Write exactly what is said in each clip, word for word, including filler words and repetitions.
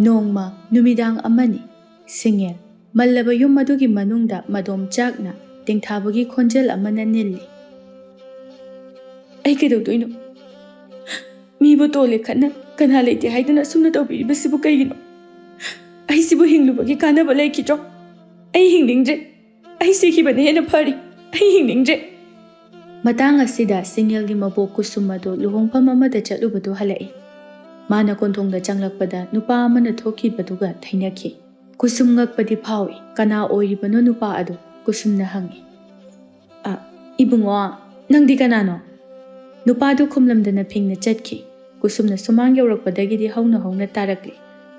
ꯅꯣꯡꯃ ꯅꯨꯃꯤꯗꯥꯡ ꯑꯃꯅꯤ꯫ ꯁꯤꯡꯉꯦꯜ ꯃꯜꯂꯕ ꯌꯨꯝ ꯑꯗꯨꯒꯤ ꯃꯅꯨꯡꯗ ꯃꯗꯣꯝ ꯆꯥꯛꯅ ꯇꯦꯡꯊꯥꯕꯒꯤ ꯈꯣꯟꯖꯦꯜ ꯑꯃꯅ ꯅꯤꯜꯂꯤ꯫ "ꯑꯩ ꯀꯩꯗꯧꯗꯣꯏꯅꯣ? ꯃꯤꯕꯨ ꯇꯣꯜꯂꯦ ꯈꯠꯅ ꯀꯅꯥ ꯂꯩꯇꯦ ꯍꯥꯏꯗꯨꯅ ꯑꯁꯨꯝꯅ ꯇꯧꯕꯤꯔꯤꯕꯁꯤꯕꯨ ꯀꯩꯒꯤꯅꯣ? ꯑꯩꯁꯤꯕꯨ ꯍꯤꯡꯂꯨꯕꯒꯤ ꯀꯥꯟꯅꯕ ꯂꯩꯈꯤꯗ꯭ꯔꯣ? ꯑꯩ ꯍꯤꯡꯅꯤꯡꯗ꯭ꯔꯦ꯫ ꯑꯩ ꯁꯤꯈꯤꯕꯅ ꯍꯦꯟꯅ ꯐꯔꯤ꯫ ꯑꯩ ꯍꯤꯡꯅꯤꯡꯗ꯭ꯔꯦ꯫" ꯃꯇꯥꯡ ꯑꯁꯤꯗ ꯁꯤꯡꯉꯦꯜꯒꯤ ꯃꯕꯣꯛ ꯀꯨꯁꯨꯝ ꯑꯗꯨ ꯂꯨꯍꯣꯡꯐꯝ ꯑꯃꯗ ꯆꯠꯂꯨꯕꯗꯨ ꯍꯜꯂꯛꯏ꯫ ꯃꯥꯅ ꯀꯣꯟꯊꯣꯡꯗ ꯆꯪꯂꯛꯄꯗ ꯅꯨꯄꯥ ꯑꯃꯅ ꯊꯣꯛꯈꯤꯕꯗꯨꯒ ꯊꯩꯅꯈꯤ꯫ ꯀꯨꯁꯨꯝ ꯉꯛꯄꯗꯤ ꯐꯥꯎꯏ꯫ "ꯀꯅꯥ ꯑꯣꯏꯔꯤꯕꯅꯣ ꯅꯨꯄꯥ ꯑꯗꯨ?" ꯀꯨꯁꯨꯝꯅ ꯍꯪꯉꯤ꯫ "ꯑ, ꯏꯕꯨꯡꯉꯣ, ꯅꯪꯗꯤ ꯀꯅꯥꯅꯣ?" ꯅꯨꯄꯥꯗꯨ ꯈꯨꯝꯂꯝꯗꯅ ꯐꯤꯡꯅ ꯆꯠꯈꯤ꯫ ꯀꯨꯁꯨꯝꯅ ꯁꯨꯃꯥꯡ ꯌꯧꯔꯛꯄꯗꯒꯤꯗꯤ ꯍꯧꯅ ꯍꯧꯅ ꯇꯥꯔꯛꯂꯤ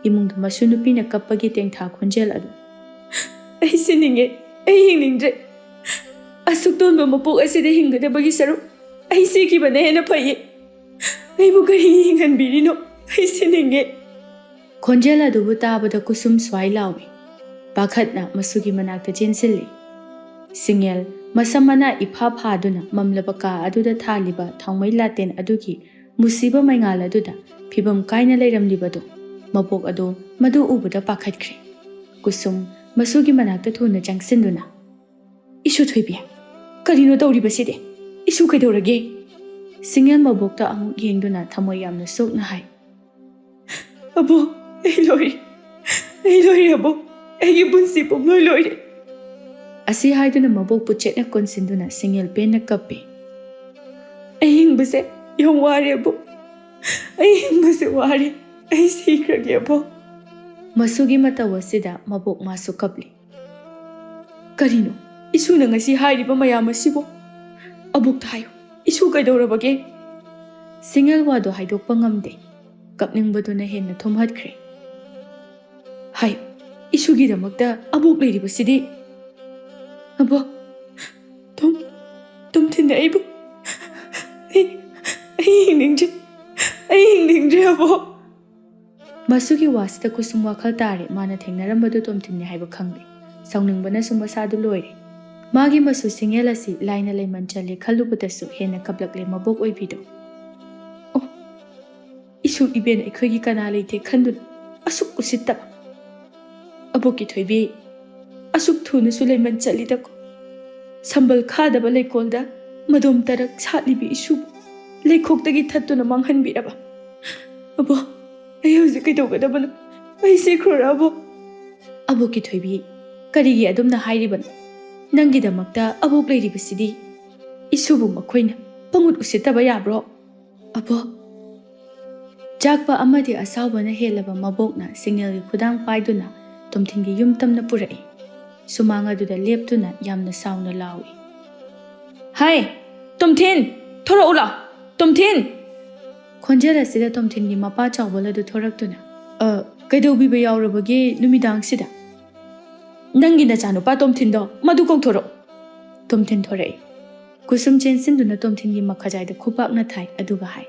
ꯏꯃꯨꯡꯗ ꯃꯁꯨ ꯅꯨꯄꯤꯅ ꯀꯞꯄꯒꯤ ꯇꯦꯡꯊꯥ ꯈꯣꯟꯖꯦꯜ ꯑꯗꯨ꯫ "ꯑꯩ ꯁꯤꯅꯤꯡꯉꯦ, ꯑꯩ ꯍꯤꯡꯅꯤꯡꯗ꯭ꯔꯦ꯫ ꯑꯁꯨꯛ ꯇꯣꯟꯕ ꯃꯄꯣꯛ ꯑꯁꯤꯗ ꯍꯤꯡꯒꯗꯕꯒꯤ ꯁꯔꯨꯛ ꯑꯩ ꯁꯤꯈꯤꯕꯅ ꯍꯦꯟꯅ ꯐꯩꯌꯦ꯫ ꯑꯩꯕꯨ ꯀꯔꯤ ꯍꯤꯡꯍꯟꯕꯤꯔꯤꯅꯣ? ꯑꯩ ꯁꯤꯅꯤꯡꯉꯦ꯫" ꯈꯣꯟꯖꯦꯜ ꯑꯗꯨꯕꯨ ꯇꯥꯕꯗ ꯀꯨꯁꯨꯝ ꯁ꯭ꯋꯥꯏ ꯂꯥꯎꯏ꯫ ꯄꯥꯈꯠꯅ ꯃꯁꯨꯒꯤ ꯃꯅꯥꯛꯇ ꯆꯦꯟꯁꯤꯜꯂꯤ꯫ ꯁꯤꯡꯉꯦꯜ ꯃꯁꯝ ꯃꯅꯥ ꯏꯐꯥ ꯐꯥꯗꯨꯅ ꯃꯝꯂꯕ ꯀꯥ ꯑꯗꯨꯗ ꯊꯥꯜꯂꯤꯕ ꯊꯥꯎꯃꯩ ꯂꯥꯇꯦꯟ ꯑꯗꯨꯒꯤ ꯃꯨꯁꯤꯕ ꯃꯩꯉꯥꯜ ꯑꯗꯨꯗ ꯐꯤꯕꯝ ꯀꯥꯏꯅ ꯂꯩꯔꯝꯂꯤꯕꯗꯨ, ꯃꯕꯣꯛ ꯑꯗꯨ ꯃꯗꯨ ꯎꯕꯗ ꯄꯥꯈꯠꯈ꯭ꯔꯦ꯫ ꯀꯨꯁꯨꯝ ꯃꯁꯨꯒꯤ ꯃꯅꯥꯛꯇ ꯊꯨꯅ ꯆꯪꯁꯤꯟꯗꯨꯅ, "ꯏꯁꯨ ꯊꯣꯏꯕꯤ, ꯀꯔꯤꯅꯣ ꯇꯧꯔꯤꯕꯁꯤꯗꯤ? ꯏꯁꯨ ꯀꯩꯗꯧꯔꯒꯦ?" ꯁꯤꯡꯉꯦꯜ ꯃꯕꯣꯛꯇ ꯑꯃꯨꯛ ꯌꯦꯡꯗꯨꯅ ꯊꯃꯣꯏ ꯌꯥꯝꯅ ꯁꯣꯛꯅ ꯍꯥꯏ꯫ "ꯑꯕꯣꯛ, ꯑꯩ ꯂꯣꯏꯔꯦ꯫ ꯑꯩ ꯂꯣꯏꯔꯦ ꯑꯕꯣꯛ꯫ ꯑꯩꯒꯤ ꯄꯨꯟꯁꯤ ꯄꯨꯝꯂꯣꯏ ꯂꯣꯏꯔꯦ꯫" ꯑꯁꯤ ꯍꯥꯏꯗꯨꯅ ꯃꯕꯣꯛꯄꯨ ꯆꯦꯠꯅ ꯀꯣꯟꯁꯤꯟꯗꯨꯅ ꯁꯤꯡꯉꯦꯜ ꯄꯦꯟꯅ ꯀꯞꯄꯤ꯫ "ꯑꯩ ꯍꯤꯡꯕꯁꯦ ꯌꯥꯝ ꯋꯥꯔꯦ ꯑꯕꯣꯛ꯫ ꯑꯩ ꯍꯤꯡꯕꯁꯦ ꯋꯥꯔꯦ꯫ ꯑꯩ ꯁꯤꯈ꯭ꯔꯒꯦ ꯑꯕꯣꯛ꯫" ꯃꯁꯨꯒꯤ ꯃꯇꯧ ꯑꯁꯤꯗ ꯃꯕꯣꯛ ꯃꯥꯁꯨ ꯀꯞꯂꯤ꯫ "ꯀꯔꯤꯅꯣ ꯏꯁꯨꯅ ꯉꯁꯤ ꯍꯥꯏꯔꯤꯕ ꯃꯌꯥꯝ ꯑꯁꯤꯕꯨ? ꯑꯕꯣꯛꯇ ꯍꯥꯏꯌꯨ, ꯏꯁꯨ ꯀꯩꯗꯧꯔꯕꯒꯦ?" ꯁꯤꯡꯉꯦꯜ ꯋꯥꯗꯣ ꯍꯥꯏꯗꯣꯛꯄ ꯉꯝꯗꯦ꯫ ꯀꯞꯅꯤꯡꯕꯗꯨꯅ ꯍꯦꯟꯅ ꯊꯨꯝꯍꯠꯈ꯭ꯔꯦ꯫ "ꯍꯥꯏꯌꯨ, ꯏꯁꯨꯒꯤꯗꯃꯛꯇ ꯑꯕꯣꯛ ꯂꯩꯔꯤꯕꯁꯤꯗꯤ꯫" "ꯑꯕꯣꯛ, ꯇꯣꯝ, ꯇꯣꯝꯊꯤꯟꯅ ꯑꯩꯕꯨ, ꯑꯩ, ꯑꯩ ꯍꯤꯡꯅꯤꯡꯗ꯭ꯔꯦ, ꯑꯩ ꯍꯤꯡꯅꯤꯡꯗ꯭ꯔꯦ ꯑꯕꯣꯛ꯫" ꯃꯁꯨꯒꯤ ꯋꯥꯁꯤꯗ ꯀꯨꯁꯨꯝ ꯋꯥꯈꯜ ꯇꯥꯔꯦ꯫ ꯃꯥꯅ ꯊꯦꯡꯅꯔꯝꯕꯗꯨ ꯇꯣꯝꯊꯤꯟꯅꯤ ꯍꯥꯏꯕ ꯈꯪꯂꯦ꯫ ꯁꯥꯎꯅꯤꯡꯕꯅꯁꯨ ꯃꯁꯥꯗꯨ ꯂꯣꯏꯔꯦ꯫ ꯃꯥꯒꯤ ꯃꯁꯨ ꯁꯤꯡꯉꯦꯜ ꯑꯁꯤ ꯂꯥꯏꯅ ꯂꯩꯃꯟ ꯆꯜꯂꯦ ꯈꯜꯂꯨꯕꯗꯁꯨ ꯍꯦꯟꯅ ꯀꯞꯂꯛꯂꯦ ꯃꯕꯣꯛ ꯑꯣꯏꯕꯤꯗꯣ꯫ "ꯑꯣ, ꯏꯁꯨ ꯏꯕꯦꯟ ꯑꯩꯈꯣꯏꯒꯤ ꯀꯅꯥ ꯂꯩꯇꯦ ꯈꯟꯗꯨꯅ ꯑꯁꯨꯛ ꯎꯁꯤꯠꯇꯕ꯫ ꯑꯕꯣꯛꯀꯤ ꯊꯣꯏꯕꯤ, ꯑꯁꯨꯛ ꯊꯨꯅꯁꯨ ꯂꯩꯃꯟ ꯆꯠꯂꯤꯗꯀꯣ꯫ ꯁꯝꯕꯜ ꯈꯥꯗꯕ ꯂꯩꯀꯣꯜꯗ ꯃꯗꯣꯝ ꯇꯔꯛ ꯁꯥꯠꯂꯤꯕꯤ ꯏꯁꯨꯕꯨ ꯂꯩꯈꯣꯛꯇꯒꯤ ꯊꯠꯇꯨꯅ ꯃꯥꯡꯍꯟꯕꯤꯔꯕ꯫ ꯑꯕꯣ, ꯑꯩ ꯍꯧꯖꯤꯛ ꯀꯩꯗꯧꯒꯗꯕꯅꯣ? ꯑꯩ ꯁꯤꯈ꯭ꯔꯣꯔꯕꯣ? ꯑꯕꯣꯛꯀꯤ ꯊꯣꯏꯕꯤ, ꯀꯔꯤꯒꯤ ꯑꯗꯨꯝꯅ ꯍꯥꯏꯔꯤꯕꯅꯣ? ꯅꯪꯒꯤꯗꯃꯛꯇ ꯑꯕꯣꯛ ꯂꯩꯔꯤꯕꯁꯤꯗꯤ꯫ ꯏꯁꯨꯕꯨ ꯃꯈꯣꯏꯅ ꯄꯪꯎꯠ ꯎꯁꯤꯠꯇꯕ ꯌꯥꯕ꯭ꯔꯣ? ꯑꯕꯣꯛ꯫ ꯆꯥꯛꯄ ꯑꯃꯗꯤ ꯑꯁꯥꯎꯕꯅ ꯍꯦꯜꯂꯕ ꯃꯕꯣꯛꯅ ꯁꯤꯡꯉꯦꯜꯒꯤ ꯈꯨꯗꯥꯡ ꯄꯥꯏꯗꯨꯅ ꯇꯣꯝꯊꯤꯟꯒꯤ ꯌꯨꯝ ꯇꯝꯅ ꯄꯨꯔꯛꯏ꯫ ꯁꯨꯃꯥꯡ ꯑꯗꯨꯗ ꯂꯦꯞꯇꯨꯅ ꯌꯥꯝꯅ ꯁꯥꯎꯅ ꯂꯥꯎꯏ꯫ "ꯍꯥꯏ, ꯇꯣꯝꯊꯤꯟ, ꯊꯣꯔꯛꯎ ꯂꯥꯎ, ꯇꯣꯝꯊꯤꯟ!" ꯈꯣꯟꯖꯦꯜ ꯑꯁꯤꯗ ꯇꯣꯝꯊꯤꯟꯒꯤ ꯃꯄꯥ ꯆꯥꯎꯕꯜ ꯑꯗꯨ ꯊꯣꯔꯛꯇꯨꯅ, "ꯑ, ꯀꯩꯗꯧꯕꯤꯕ ꯌꯥꯎꯔꯕꯒꯦ ꯅꯨꯃꯤꯗꯥꯡꯁꯤꯗ?" "ꯅꯪꯒꯤ ꯅꯆꯥꯅꯨꯄꯥ ꯇꯣꯝꯊꯤꯟꯗꯣ ꯃꯗꯨ ꯀꯧꯊꯣꯔꯛꯎ!" ꯇꯣꯝꯊꯤꯟ ꯊꯣꯔꯛꯏ꯫ ꯀꯨꯁꯨꯝ ꯆꯦꯟꯁꯤꯟꯗꯨꯅ ꯇꯣꯝꯊꯤꯟꯒꯤ ꯃꯈꯖꯥꯏꯗ ꯈꯨꯄꯥꯛꯅ ꯊꯥꯏ, ꯑꯗꯨꯒ ꯍꯥꯏ,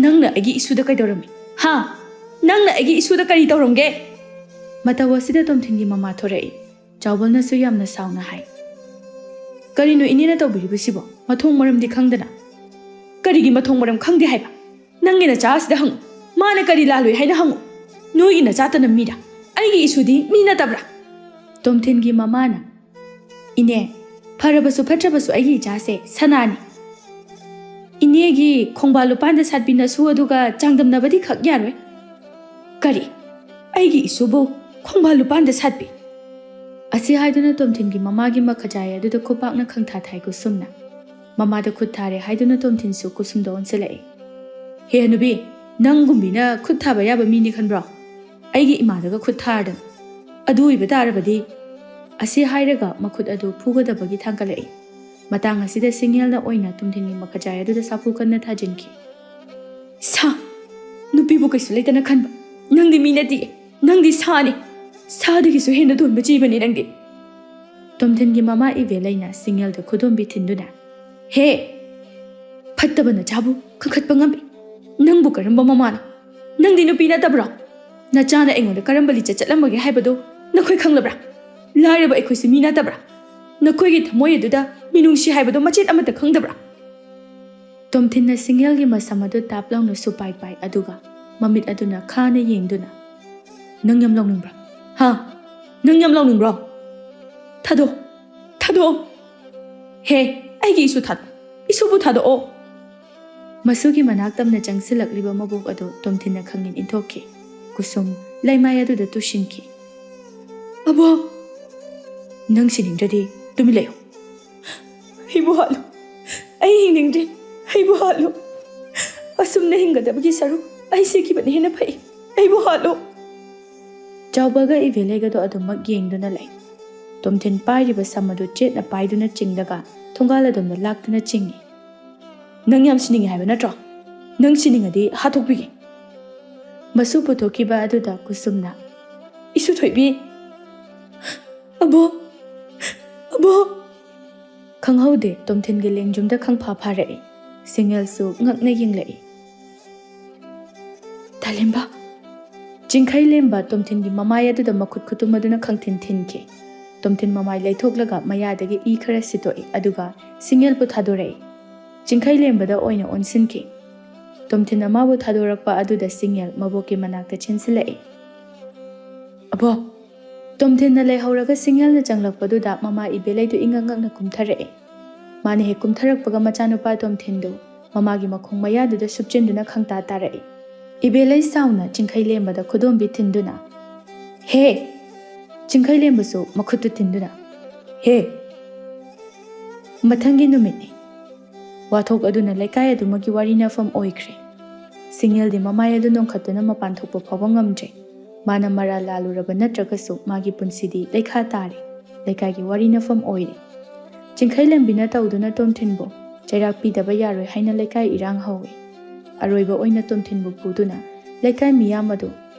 "ꯅꯪꯅ ꯑꯩꯒꯤ ꯏꯁꯨꯗ ꯀꯩꯗꯧꯔꯝꯃꯤ? ꯍꯥ? ꯅꯪꯅ ꯑꯩꯒꯤ ꯏꯁꯨꯗ ꯀꯔꯤ ꯇꯧꯔꯝꯒꯦ?" ꯃꯇꯧ ꯑꯁꯤꯗ ꯇꯣꯝꯊꯤꯟꯒꯤ ꯃꯃꯥ ꯊꯣꯔꯛꯏ꯫ ꯆꯥꯎꯕꯜꯅꯁꯨ ꯌꯥꯝꯅ ꯁꯥꯎꯅ ꯍꯥꯏ, "ꯀꯔꯤꯅꯣ ꯏꯅꯦꯅ ꯇꯧꯕꯤꯔꯤꯕꯁꯤꯕꯣ? ꯃꯊꯣꯡ ꯃꯔꯝꯗꯤ ꯈꯪꯗꯅ? ꯀꯔꯤꯒꯤ ꯃꯊꯣꯡ ꯃꯔꯝ ꯈꯪꯗꯦ ꯍꯥꯏꯕ? ꯅꯪꯒꯤ ꯅꯆꯥ ꯑꯁꯤꯗ ꯍꯪꯉꯨ꯫ ꯃꯥꯅ ꯀꯔꯤ ꯂꯥꯜꯂꯨꯏ ꯍꯥꯏꯅ ꯍꯪꯉꯨ꯫ ꯅꯣꯏꯒꯤ ꯅꯆꯥꯇꯅ ꯃꯤꯔꯥ? ꯑꯩꯒꯤ ꯏꯁꯨꯗꯤ ꯃꯤ ꯅꯠꯇꯕ꯭ꯔꯥ?" ꯇꯣꯝꯊꯤꯟꯒꯤ ꯃꯃꯥꯅ, "ꯏꯅꯦ, ꯐꯔꯕꯁꯨ ꯐꯠꯇ꯭ꯔꯕꯁꯨ ꯑꯩꯒꯤ ꯏꯆꯥꯁꯦ ꯁꯅꯥꯅꯤ꯫ ꯏꯅꯦꯒꯤ ꯈꯣꯡꯕꯥꯜ ꯂꯨꯄꯥꯟꯗ ꯁꯥꯠꯄꯤ ꯅꯁꯨ ꯑꯗꯨꯒ ꯆꯥꯡꯗꯝꯅꯕꯗꯤ ꯈꯛ ꯌꯥꯔꯣꯏ꯫" "ꯀꯔꯤ? ꯑꯩꯒꯤ ꯏꯁꯨꯕꯨ ꯈꯣꯡꯕꯥꯜ ꯂꯨꯄꯥꯟꯗ ꯁꯥꯠꯄꯤ?" ꯑꯁꯤ ꯍꯥꯏꯗꯨꯅ ꯇꯣꯝꯊꯤꯟꯒꯤ ꯃꯃꯥꯒꯤ ꯃꯈꯖꯥꯏ ꯑꯗꯨꯗ ꯈꯨꯄꯥꯛꯅ ꯈꯪꯊꯥ ꯊꯥꯏ ꯀꯨꯁꯨꯝꯅ꯫ ꯃꯃꯥꯗ ꯈꯨꯠ ꯊꯥꯔꯦ ꯍꯥꯏꯗꯨꯅ ꯇꯣꯝꯊꯤꯟꯁꯨ ꯀꯨꯁꯨꯝꯗ ꯑꯣꯟꯁꯤꯜꯂꯛꯏ꯫ "ꯍꯦ ꯍꯅꯨꯕꯤ, ꯅꯪꯒꯨꯝꯕꯤꯅ ꯈꯨꯠ ꯊꯥꯕ ꯌꯥꯕ ꯃꯤꯅꯤ ꯈꯟꯕ꯭ꯔꯣ? ꯑꯩꯒꯤ ꯏꯃꯥꯗꯒ ꯈꯨꯠ ꯊꯥꯔꯗꯅ꯫ ꯑꯗꯨ ꯑꯣꯏꯕ ꯇꯥꯔꯕꯗꯤ꯫" ꯑꯁꯤ ꯍꯥꯏꯔꯒ ꯃꯈꯨꯠ ꯑꯗꯨ ꯐꯨꯒꯗꯕꯒꯤ ꯊꯥꯡꯒꯠꯂꯛꯏ꯫ ꯃꯇꯥꯡ ꯑꯁꯤꯗ ꯁꯤꯡꯉꯦꯜꯅ ꯑꯣꯏꯅ ꯇꯣꯝꯊꯤꯟꯒꯤ ꯃꯈꯖꯥꯏ ꯑꯗꯨꯗ ꯁꯥꯐꯨ ꯀꯟꯅ ꯊꯥꯖꯤꯟꯈꯤ꯫ "ꯁꯥ! ꯅꯨꯄꯤꯕꯨ ꯀꯩꯁꯨ ꯂꯩꯇꯅ ꯈꯟꯕ ꯅꯪꯗꯤ ꯃꯤ ꯅꯠꯇꯦ꯫ ꯅꯪꯗꯤ ꯁꯥꯅꯤ꯫ ꯁꯥꯗꯒꯤꯁꯨ ꯍꯦꯟꯅ ꯇꯣꯟꯕ ꯖꯤꯕꯅꯤ ꯅꯪꯗꯤ꯫" ꯇꯣꯝꯊꯤꯟꯒꯤ ꯃꯃꯥ ꯏꯕꯦꯜꯂꯩꯅ ꯁꯤꯡꯉꯦꯜꯗ ꯈꯨꯗꯣꯝꯕꯤ ꯊꯤꯟꯗꯨꯅ, "ꯍꯦ! ꯐꯠꯇꯕ ꯅꯆꯥꯕꯨ ꯀꯟꯈꯠꯄ ꯉꯝꯃꯤ꯫ ꯅꯪꯕꯨ ꯀꯔꯝꯕ ꯃꯃꯥꯅꯣ? ꯅꯪꯗꯤ ꯅꯨꯄꯤ ꯅꯠꯇꯕ꯭ꯔꯣ? ꯅꯆꯥꯅ ꯑꯩꯉꯣꯟꯗ ꯀꯔꯝꯕ ꯂꯤꯆꯠ ꯆꯠꯂꯝꯕꯒꯦ ꯍꯥꯏꯕꯗꯨ ꯅꯈꯣꯏ ꯈꯪꯂꯕ꯭ꯔꯥ? ꯂꯥꯏꯔꯕ ꯑꯩꯈꯣꯏꯁꯤ ꯃꯤ ꯅꯠꯇꯕ꯭ꯔꯥ? ꯅꯈꯣꯏꯒꯤ ꯊꯃꯣꯏ ꯑꯗꯨꯗ ꯃꯤꯅꯨꯡꯁꯤ ꯍꯥꯏꯕꯗꯨ ꯃꯆꯦꯠ ꯑꯃꯠꯇ ꯈꯪꯗꯕ꯭ꯔꯥ?" ꯇꯣꯝꯊꯤꯟꯅ ꯁꯤꯡꯉꯦꯜꯒꯤ ꯃꯁꯝ ꯑꯗꯨ ꯇꯥꯞ ꯂꯥꯎꯅ ꯁꯨꯄꯥꯏ ꯄꯥꯏ, ꯑꯗꯨꯒ ꯃꯃꯤꯠ ꯑꯗꯨꯅ ꯈꯥꯅ ꯌꯦꯡꯗꯨꯅ, "ꯅꯪ ꯌꯥꯝ ꯂꯥꯎꯅꯤꯡꯕ꯭ꯔꯥ? ꯍꯥ? ꯅꯪ ꯌꯥꯝ ꯂꯥꯎꯅꯤꯡꯕ꯭ꯔꯣ? ꯊꯥꯗꯣꯛ, ꯊꯥꯗꯣꯛꯑꯣ꯫ ꯍꯦ, ꯑꯩꯒꯤ ꯏꯁꯨ ꯊꯥꯗꯣꯛ, ꯏꯁꯨꯕꯨ ꯊꯥꯗꯣꯛꯑꯣ!" ꯃꯁꯨꯒꯤ ꯃꯅꯥꯛ ꯇꯝꯅ ꯆꯪꯁꯤꯜꯂꯛꯂꯤꯕ ꯃꯕꯣꯛ ꯑꯗꯨ ꯇꯣꯝꯊꯤꯟꯅ ꯈꯪꯉꯤꯟ ꯏꯟꯊꯣꯛꯈꯤ꯫ ꯀꯨꯁꯨꯝ ꯂꯩꯃꯥꯏ ꯑꯗꯨꯗ ꯇꯨꯁꯤꯟꯈꯤ꯫ "ꯑꯕꯣ!" "ꯅꯪ ꯁꯤꯅꯤꯡꯗ꯭ꯔꯗꯤ ꯇꯨꯃꯤꯟ ꯂꯩꯌꯨ꯫ ꯑꯩꯕꯨ ꯍꯥꯠꯂꯨ꯫ ꯑꯩ ꯍꯤꯡꯅꯤꯡꯗ꯭ꯔꯦ꯫ ꯑꯩꯕꯨ ꯍꯥꯠꯂꯨ꯫ ꯑꯁꯨꯝꯅ ꯍꯤꯡꯒꯗꯕꯒꯤ ꯁꯔꯨꯛ ꯑꯩ ꯁꯤꯈꯤꯕꯅ ꯍꯦꯟꯅ ꯐꯩ꯫ ꯑꯩꯕꯨ ꯍꯥꯠꯂꯨ!" ꯆꯥꯎꯕꯒ ꯏꯕꯦꯂꯩꯒꯗꯣ ꯑꯗꯨꯃꯛ ꯌꯦꯡꯗꯨꯅ ꯂꯩ꯫ ꯇꯣꯝꯊꯤꯟ ꯄꯥꯏꯔꯤꯕ ꯁꯝ ꯑꯗꯨ ꯆꯦꯠꯅ ꯄꯥꯏꯗꯨꯅ ꯆꯤꯡꯂꯒ ꯊꯣꯡꯒꯥꯜ ꯑꯗꯣꯝꯗ ꯂꯥꯛꯇꯨꯅ ꯆꯤꯡꯏ꯫ "ꯅꯪ ꯌꯥꯝ ꯁꯤꯅꯤꯡꯉꯤ ꯍꯥꯏꯕ ꯅꯠꯇ꯭ꯔꯣ? ꯅꯪ ꯁꯤꯅꯤꯡꯉꯗꯤ ꯍꯥꯠꯇꯣꯛꯄꯤꯒꯦ!" ꯃꯁꯨ ꯄꯨꯊꯣꯛꯈꯤꯕ ꯑꯗꯨꯗ ꯀꯨꯁꯨꯝꯅ, "ꯏꯁꯨ ꯊꯣꯏꯕꯤ!" "ꯑꯕꯣ! ꯑꯕꯣ!" ꯈꯪꯍꯧꯗꯦ, ꯇꯣꯝꯊꯤꯟꯒꯤ ꯂꯦꯡꯖꯨꯝꯗ ꯈꯪꯐꯥ ꯐꯥꯔꯛꯏ꯫ ꯁꯤꯡꯉꯦꯜꯁꯨ ꯉꯛꯅ ꯌꯦꯡꯂꯛꯏ꯫ "ꯇꯥꯂꯦꯝꯕ!" ꯆꯤꯡꯈꯩ ꯂꯦꯝꯕ ꯇꯣꯝꯊꯤꯟꯒꯤ ꯃꯃꯥꯏ ꯑꯗꯨꯗ ꯃꯈꯨꯠ ꯈꯨꯇꯨꯝ ꯑꯗꯨꯅ ꯈꯪꯊꯤꯟ ꯊꯤꯟꯈꯤ꯫ ꯇꯣꯝꯊꯤꯟ ꯃꯃꯥꯏ ꯂꯩꯊꯣꯛꯂꯒ ꯃꯌꯥꯗꯒꯤ ꯏ ꯈꯔ ꯁꯤꯠꯇꯣꯛꯏ, ꯑꯗꯨꯒ ꯁꯤꯡꯉꯦꯜꯕꯨ ꯊꯥꯗꯣꯔꯛꯏ꯫ ꯆꯤꯡꯈꯩ ꯂꯦꯝꯕꯗ ꯑꯣꯏꯅ ꯑꯣꯟꯁꯤꯟꯈꯤ꯫ ꯇꯣꯝꯊꯤꯟꯅ ꯃꯥꯕꯨ ꯊꯥꯗꯣꯔꯛꯄ ꯑꯗꯨꯗ ꯁꯤꯡꯉꯦꯜ ꯃꯕꯣꯛꯀꯤ ꯃꯅꯥꯛꯇ ꯆꯦꯟꯁꯤꯜꯂꯛꯏ꯫ "ꯑꯕꯣ!" ꯇꯣꯝꯊꯤꯟꯅ ꯂꯩꯍꯧꯔꯒ ꯁꯤꯡꯉꯦꯜꯅ ꯆꯪꯂꯛꯄꯗꯨꯗ ꯃꯃꯥ ꯏꯕꯦꯂꯩꯗꯨ ꯏꯉꯛ ꯉꯛꯅ ꯀꯨꯝꯊꯔꯛꯏ꯫ ꯃꯥꯅ ꯍꯦꯛ ꯀꯨꯝꯊꯔꯛꯄꯒ ꯃꯆꯥꯅꯨꯄꯥ ꯇꯣꯝꯊꯤꯟꯗꯨ ꯃꯃꯥꯒꯤ ꯃꯈꯣꯡ ꯃꯌꯥꯗꯨꯗ ꯁꯨꯞꯆꯤꯟꯗꯨꯅ ꯈꯪꯇꯥ ꯇꯥꯔꯛꯏ꯫ ꯏꯕꯦꯂꯩ ꯁꯥꯎꯅ ꯆꯤꯡꯈꯩ ꯂꯦꯝꯕꯗ ꯈꯨꯗꯣꯝꯕꯤ ꯊꯤꯟꯗꯨꯅ, "ꯍꯦ!" ꯆꯤꯡꯈꯩ ꯂꯦꯝꯕꯁꯨ ꯃꯈꯨꯠꯇꯨ ꯊꯤꯟꯗꯨꯅ, "ꯍꯦ!" ꯃꯊꯪꯒꯤ ꯅꯨꯃꯤꯠꯅꯤ꯫ ꯋꯥꯊꯣꯛ ꯑꯗꯨꯅ ꯂꯩꯀꯥꯏ ꯑꯗꯨꯃꯛꯀꯤ ꯋꯥꯔꯤ ꯅꯐꯝ ꯑꯣꯏꯈ꯭ꯔꯦ꯫ ꯁꯤꯡꯉꯦꯜꯗꯤ ꯃꯃꯥꯏ ꯑꯗꯨ ꯅꯣꯡꯈꯠꯇꯨꯅ ꯃꯄꯥꯟ ꯊꯣꯛꯄ ꯐꯥꯎꯕ ꯉꯝꯗ꯭ꯔꯦ꯫ ꯃꯥꯅ ꯃꯔꯥꯜ ꯂꯥꯜꯂꯨꯔꯕ ꯅꯠꯇ꯭ꯔꯒꯁꯨ ꯃꯥꯒꯤ ꯄꯨꯟꯁꯤꯗꯤ ꯂꯩꯈꯥ ꯇꯥꯔꯦ꯫ ꯂꯩꯀꯥꯏꯒꯤ ꯋꯥꯔꯤ ꯅꯐꯝ ꯑꯣꯏꯔꯦ꯫ ꯆꯤꯡꯈꯩ ꯂꯦꯝꯕꯤꯅ ꯇꯧꯗꯨꯅ ꯇꯣꯝꯊꯤꯟꯕꯨ ꯆꯩꯔꯥꯛ ꯄꯤꯗꯕ ꯌꯥꯔꯣꯏ ꯍꯥꯏꯅ ꯂꯩꯀꯥꯏ ꯏꯔꯥꯡ ꯍꯧꯏ꯫ ꯑꯔꯣꯏꯕ ꯑꯣꯏꯅ ꯇꯣꯝꯊꯤꯟꯕꯨ ꯄꯨꯗꯨꯅ ꯂꯩꯀꯥꯏ ꯃꯤꯌꯥꯝ ꯑꯗꯨ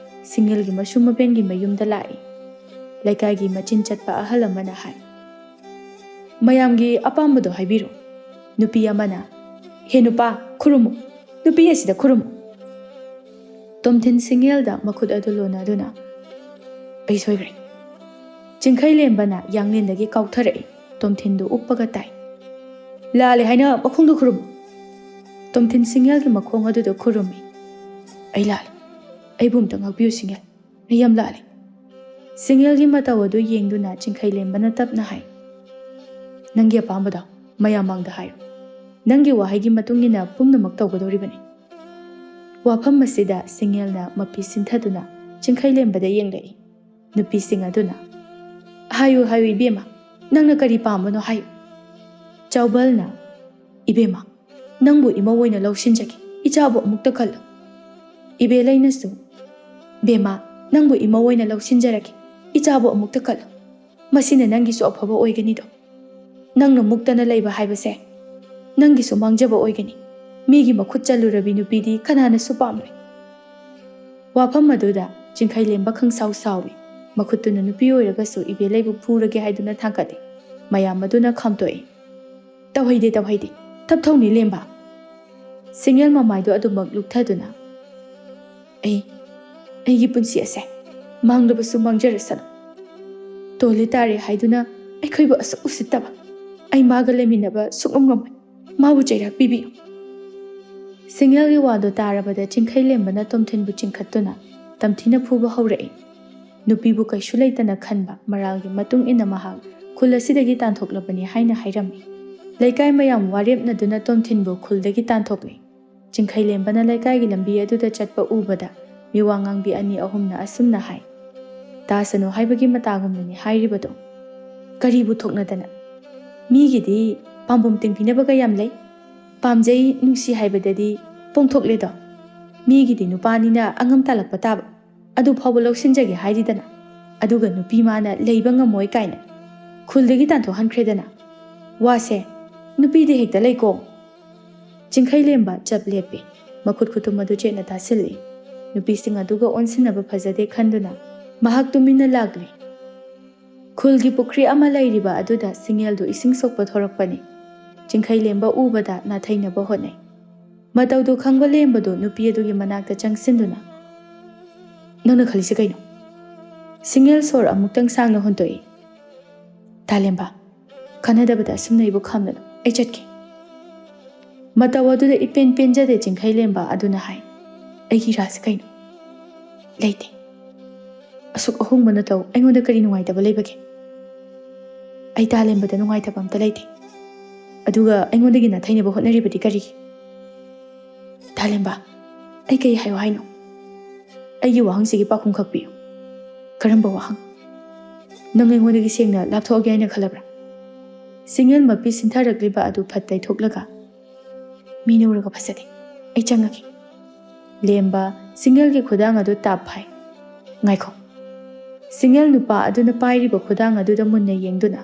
ꯁꯤꯡꯉꯦꯜꯒꯤ ꯃꯁꯨ ꯃꯕꯦꯟꯒꯤ ꯃꯌꯨꯝꯗ ꯂꯥꯛꯏ꯫ ꯂꯩꯀꯥꯏꯒꯤ ꯃꯆꯤꯟ ꯆꯠꯄ ꯑꯍꯜ ꯑꯃꯅ ꯍꯥꯏ, "ꯃꯌꯥꯝꯒꯤ ꯑꯄꯥꯝꯕꯗꯣ ꯍꯥꯏꯕꯤꯔꯣ꯫ ꯅꯨꯄꯤ ꯑꯃꯅ, 'ꯍꯦ ꯅꯨꯄꯥ, ꯈꯨꯔꯨꯝꯃꯨ꯫ ꯅꯨꯄꯤ ꯑꯁꯤꯗ ꯈꯨꯔꯨꯝꯃꯨ.'" ꯇꯣꯝꯊꯤꯟ ꯁꯤꯡꯉꯦꯜꯗ ꯃꯈꯨꯠ ꯑꯗꯨ ꯂꯣꯟꯅꯗꯨꯅ, "ꯑꯩ ꯁꯣꯏꯈ꯭ꯔꯦ꯫" ꯆꯤꯡꯈꯩ ꯂꯦꯝꯕꯅ ꯌꯥꯡꯂꯦꯟꯗꯒꯤ ꯀꯥꯎꯊꯔꯛꯏ꯫ ꯇꯣꯝꯊꯤꯟꯗꯨ ꯎꯞꯄꯒ ꯇꯥꯏ꯫ "ꯂꯥꯜꯂꯦ ꯍꯥꯏꯅ ꯃꯈꯣꯡꯗꯨ ꯈꯨꯔꯨꯝꯃꯨ꯫" ꯇꯣꯝꯊꯤꯟ ꯁꯤꯡꯉꯦꯜꯒꯤ ꯃꯈꯣꯡ ꯑꯗꯨꯗ ꯈꯨꯔꯨꯝꯃꯤ꯫ "ꯑꯩ ꯂꯥꯜꯂꯦ꯫ ꯑꯩꯕꯨ ꯑꯝꯇ ꯉꯥꯛꯄꯤꯌꯨ ꯁꯤꯡꯉꯦꯜ꯫ ꯑꯩ ꯌꯥꯝ ꯂꯥꯜꯂꯦ꯫" ꯁꯤꯡꯉꯦꯜꯒꯤ ꯃꯇꯧ ꯑꯗꯨ ꯌꯦꯡꯗꯨꯅ ꯆꯤꯡꯈꯩꯂꯦꯝꯕꯅ ꯇꯞꯅ ꯍꯥꯏ, "ꯅꯪꯒꯤ ꯑꯄꯥꯝꯕꯗꯣ ꯃꯌꯥꯝ ꯃꯥꯡꯗ ꯍꯥꯏꯌꯨ꯫ ꯅꯪꯒꯤ ꯋꯥꯍꯩꯒꯤ ꯃꯇꯨꯡ ꯏꯟꯅ ꯄꯨꯝꯅꯃꯛ ꯇꯧꯒꯗꯧꯔꯤꯕꯅꯤ꯫" ꯋꯥꯐꯝ ꯑꯁꯤꯗ ꯁꯤꯡꯉꯦꯜꯅ ꯃꯄꯤ ꯁꯤꯟꯊꯗꯨꯅ ꯆꯤꯡꯈꯩꯂꯦꯝꯕꯗ ꯌꯦꯡꯂꯛꯏ꯫ ꯅꯨꯄꯤꯁꯤꯡ ꯑꯗꯨꯅ, "ꯍꯥꯏꯌꯨ, ꯍꯥꯏꯌꯨ ꯏꯕꯦꯝꯃ, ꯅꯪꯅ ꯀꯔꯤ ꯄꯥꯝꯕꯅꯣ ꯍꯥꯏꯌꯨ꯫" ꯆꯥꯎꯕꯜꯅ, "ꯏꯕꯦꯝꯃ, ꯅꯪꯕꯨ ꯏꯃꯧ ꯑꯣꯏꯅ ꯂꯧꯁꯤꯟꯖꯒꯦ, ꯏꯆꯥꯕꯨ ꯑꯃꯨꯛꯇ ꯈꯜꯂꯨ꯫" ꯏꯕꯦꯂꯩꯅꯁꯨ, "ꯕꯦꯝꯃ, ꯅꯪꯕꯨ ꯏꯃꯧ ꯑꯣꯏꯅ ꯂꯧꯁꯤꯟꯖꯔꯒꯦ, ꯏꯆꯥꯕꯨ ꯑꯃꯨꯛꯇ ꯈꯜꯂꯨ꯫ ꯃꯁꯤꯅ ꯅꯪꯒꯤꯁꯨ ꯑꯐꯕ ꯑꯣꯏꯒꯅꯤꯗꯣ꯫ ꯅꯪꯅ ꯃꯨꯛꯇꯅ ꯂꯩꯕ ꯍꯥꯏꯕꯁꯦ ꯅꯪꯒꯤꯁꯨ ꯃꯥꯡꯖꯕ ꯑꯣꯏꯒꯅꯤ꯫ ꯃꯤꯒꯤ ꯃꯈꯨꯠ ꯆꯜꯂꯨꯔꯕꯤ ꯅꯨꯄꯤꯗꯤ ꯀꯅꯥꯅꯁꯨ ꯄꯥꯝꯂꯣꯏ꯫" ꯋꯥꯐꯝ ꯑꯗꯨꯗ ꯆꯤꯡꯈꯩꯂꯦꯝꯕ ꯈꯪꯁꯥꯎ ꯁꯥꯎꯏ꯫ ꯃꯈꯨꯠꯇꯨꯅ ꯅꯨꯄꯤ ꯑꯣꯏꯔꯒꯁꯨ ꯏꯕꯦꯂꯩꯕꯨ ꯐꯨꯔꯒꯦ ꯍꯥꯏꯗꯨꯅ ꯊꯥꯡꯒꯠꯂꯤ꯫ ꯃꯌꯥꯝ ꯑꯗꯨꯅ ꯈꯥꯝꯇꯣꯛꯏ꯫ "ꯇꯧꯍꯩꯗꯦ, ꯇꯧꯍꯩꯗꯦ꯫ ꯇꯞꯊꯧꯅꯦ ꯂꯦꯝꯕ꯫" ꯁꯤꯡꯉꯦꯜ ꯃꯃꯥꯏꯗꯨ ꯑꯗꯨꯃꯛ ꯂꯨꯞꯊꯗꯨꯅ, "ꯑꯩ, ꯑꯩꯒꯤ ꯄꯨꯟꯁꯤ ꯑꯁꯦ ꯃꯥꯡꯂꯕꯁꯨ ꯃꯥꯡꯖꯔꯁꯅꯨ꯫ ꯇꯣꯜꯂꯦ ꯇꯥꯔꯦ ꯍꯥꯏꯗꯨꯅ ꯑꯩꯈꯣꯏꯕꯨ ꯑꯁꯨꯛ ꯎꯁꯤꯠꯇꯕ꯫ ꯑꯩ ꯃꯥꯒ ꯂꯩꯃꯤꯟꯅꯕ ꯁꯨꯡꯉꯝ ꯉꯝꯃꯣꯏ꯫ ꯃꯥꯕꯨ ꯆꯩꯔꯥꯛ ꯄꯤꯕꯤꯌꯨ꯫" ꯁꯤꯡꯉꯦꯜꯒꯤ ꯋꯥꯗꯨ ꯇꯥꯔꯕꯗ ꯆꯤꯡꯈꯩꯂꯦꯝꯕꯅ ꯇꯣꯝꯊꯤꯟꯕꯨ ꯆꯤꯡꯈꯠꯇꯨꯅ ꯇꯝꯊꯤꯅ ꯐꯨꯕ ꯍꯧꯔꯛꯏ꯫ ꯅꯨꯄꯤꯕꯨ ꯀꯩꯁꯨ ꯂꯩꯇꯅ ꯈꯟꯕ ꯃꯔꯥꯜꯒꯤ ꯃꯇꯨꯡ ꯏꯟꯅ ꯃꯍꯥꯛ ꯈꯨꯜ ꯑꯁꯤꯗꯒꯤ ꯇꯥꯟꯊꯣꯛꯂꯕꯅꯤ ꯍꯥꯏꯅ ꯍꯥꯏꯔꯝꯃꯤ꯫ ꯂꯩꯀꯥꯏ ꯃꯌꯥꯝ ꯋꯥꯔꯦꯞꯅꯗꯨꯅ ꯇꯣꯝꯊꯤꯟꯕꯨ ꯈꯨꯜꯗꯒꯤ ꯇꯥꯟꯊꯣꯛꯂꯤ꯫ ꯆꯤꯡꯈꯩꯂꯦꯝꯕꯅ ꯂꯩꯀꯥꯏꯒꯤ ꯂꯝꯕꯤ ꯑꯗꯨꯗ ꯆꯠꯄ ꯎꯕꯗ ꯃꯤꯋꯥ ꯉꯥꯡꯕꯤ ꯑꯅꯤ ꯑꯍꯨꯝꯅ ꯑꯁꯨꯝꯅ ꯍꯥꯏ, "ꯇꯥꯁꯅꯨ ꯍꯥꯏꯕꯒꯤ ꯃꯇꯥꯒꯨꯝꯅꯅꯤ ꯍꯥꯏꯔꯤꯕꯗꯣ꯫ ꯀꯔꯤꯕꯨ ꯊꯣꯛꯅꯗꯅ? ꯃꯤꯒꯤꯗꯤ ꯄꯥꯝꯕꯣꯝ ꯇꯤꯡꯕꯤꯅꯕꯒ ꯌꯥꯝ ꯂꯩ꯫ ꯄꯥꯝꯖꯩ, ꯅꯨꯡꯁꯤ ꯍꯥꯏꯕꯗꯗꯤ ꯄꯣꯡꯊꯣꯛꯂꯦꯗꯣ꯫ ꯃꯤꯒꯤꯗꯤ ꯅꯨꯄꯥꯅꯤꯅ ꯑꯉꯝ ꯇꯥꯜꯂꯛꯄ ꯇꯥꯕ꯫ ꯑꯗꯨ ꯐꯥꯎꯕ ꯂꯧꯁꯤꯟꯖꯒꯦ ꯍꯥꯏꯔꯤꯗꯅ꯫ ꯑꯗꯨꯒ ꯅꯨꯄꯤ ꯃꯥꯅ ꯂꯩꯕ ꯉꯝꯃꯣꯏ ꯀꯥꯏꯅ ꯈꯨꯜꯗꯒꯤ ꯇꯥꯟꯊꯣꯛꯍꯟꯈ꯭ꯔꯦꯗꯅ꯫ ꯋꯥꯁꯦ ꯅꯨꯄꯤꯗꯤ ꯍꯦꯛꯇ ꯂꯩꯀꯣ꯫" ꯆꯤꯡꯈꯩꯂꯦꯝꯕ ꯆꯞ ꯂꯦꯞꯄꯤ꯫ ꯃꯈꯨꯠ ꯈꯨꯇꯨꯝ ꯑꯗꯨ ꯆꯦꯠꯅ ꯇꯥꯁꯤꯜꯂꯤ꯫ ꯅꯨꯄꯤꯁꯤꯡ ꯑꯗꯨꯒ ꯑꯣꯟꯁꯤꯟꯅꯕ ꯐꯖꯗꯦ ꯈꯟꯗꯨꯅ ꯃꯍꯥꯛ ꯇꯨꯃꯤꯟꯅ ꯂꯥꯛꯂꯤ꯫ ꯈꯨꯜꯒꯤ ꯄꯨꯈ꯭ꯔꯤ ꯑꯃ ꯂꯩꯔꯤꯕ ꯑꯗꯨꯗ ꯁꯤꯡꯉꯦꯜꯗꯨ ꯏꯁꯤꯡ ꯁꯣꯛꯄ ꯊꯣꯔꯛꯄꯅꯤ꯫ ꯆꯤꯡꯈꯩꯂꯦꯝꯕ ꯎꯕꯗ ꯅꯥꯊꯩꯅꯕ ꯍꯣꯠꯅꯩ꯫ ꯃꯇꯧꯗꯨ ꯈꯪꯕ ꯂꯦꯝꯕꯗꯨ ꯅꯨꯄꯤ ꯑꯗꯨꯒꯤ ꯃꯅꯥꯛꯇ ꯆꯪꯁꯤꯟꯗꯨꯅ, "ꯅꯪꯅ ꯈꯜꯂꯤꯁꯦ ꯀꯩꯅꯣ?" ꯁꯤꯡꯉꯦꯜ ꯁꯣꯔ ꯑꯃꯨꯛꯇꯪ ꯁꯥꯡꯅ ꯍꯣꯟꯗꯣꯛꯏ꯫ "ꯇꯥꯂꯦꯝꯕ, ꯀꯥꯟꯅꯗꯕꯗ ꯑꯁꯨꯝꯅ ꯑꯩꯕꯨ ꯈꯥꯝꯂꯅꯨ꯫ ꯑꯩ ꯆꯠꯀꯦ꯫" ꯃꯇꯧ ꯑꯗꯨꯗ ꯏꯄꯦꯟ ꯄꯦꯟꯖꯗꯦ ꯆꯤꯡꯈꯩꯂꯦꯝꯕ ꯑꯗꯨꯅ ꯍꯥꯏ꯫ ꯑꯩꯒꯤ ꯏꯔꯥꯁꯦ ꯀꯩꯅꯣ? ꯂꯩꯇꯦ꯫ ꯑꯁꯨꯛ ꯑꯍꯣꯡꯕ ꯅꯇꯧ ꯑꯩꯉꯣꯟꯗ ꯀꯔꯤ ꯅꯨꯡꯉꯥꯏꯇꯕ ꯂꯩꯕꯒꯦ? ꯑꯩ ꯇꯥꯂꯦꯝꯕꯗ ꯅꯨꯡꯉꯥꯏꯇꯕ ꯑꯝꯇ ꯂꯩꯇꯦ꯫ ꯑꯗꯨꯒ ꯑꯩꯉꯣꯟꯗꯒꯤ ꯅꯥꯊꯩꯅꯕ ꯍꯣꯠꯅꯔꯤꯕꯗꯤ ꯀꯔꯤꯒꯤ? ꯇꯥꯂꯦꯝꯕ, ꯑꯩ ꯀꯩ ꯍꯥꯏꯌꯣ ꯍꯥꯏꯅꯣ? ꯑꯩꯒꯤ ꯋꯥꯍꯪꯁꯤꯒꯤ ꯄꯥꯎꯈꯨꯝ ꯈꯛ ꯄꯤꯌꯨ꯫ ꯀꯔꯝꯕ ꯋꯥꯍꯪ? ꯅꯪ ꯑꯩꯉꯣꯟꯗꯒꯤ ꯁꯦꯡꯅ ꯂꯥꯞꯊꯣꯛꯑꯒꯦ ꯍꯥꯏꯅ ꯈꯜꯂꯕ꯭ꯔꯥ? ꯁꯤꯡꯉꯦꯜ ꯃꯄꯤ ꯁꯤꯟꯊꯔꯛꯂꯤꯕ ꯑꯗꯨ ꯐꯠ ꯇꯩꯊꯣꯛꯂꯒ, "ꯃꯤꯅ ꯎꯔꯒ ꯐꯖꯗꯦ꯫ ꯑꯩ ꯆꯪꯉꯒꯦ꯫" ꯂꯦꯝꯕ ꯁꯤꯡꯉꯦꯜꯒꯤ ꯈꯨꯗꯥꯡ ꯑꯗꯨ ꯇꯥꯞ ꯐꯥꯏ꯫ "ꯉꯥꯏꯈꯣ꯫" ꯁꯤꯡꯉꯦꯜ ꯅꯨꯄꯥ ꯑꯗꯨꯅ ꯄꯥꯏꯔꯤꯕ ꯈꯨꯗꯥꯡ ꯑꯗꯨꯗ ꯃꯨꯟꯅ ꯌꯦꯡꯗꯨꯅ,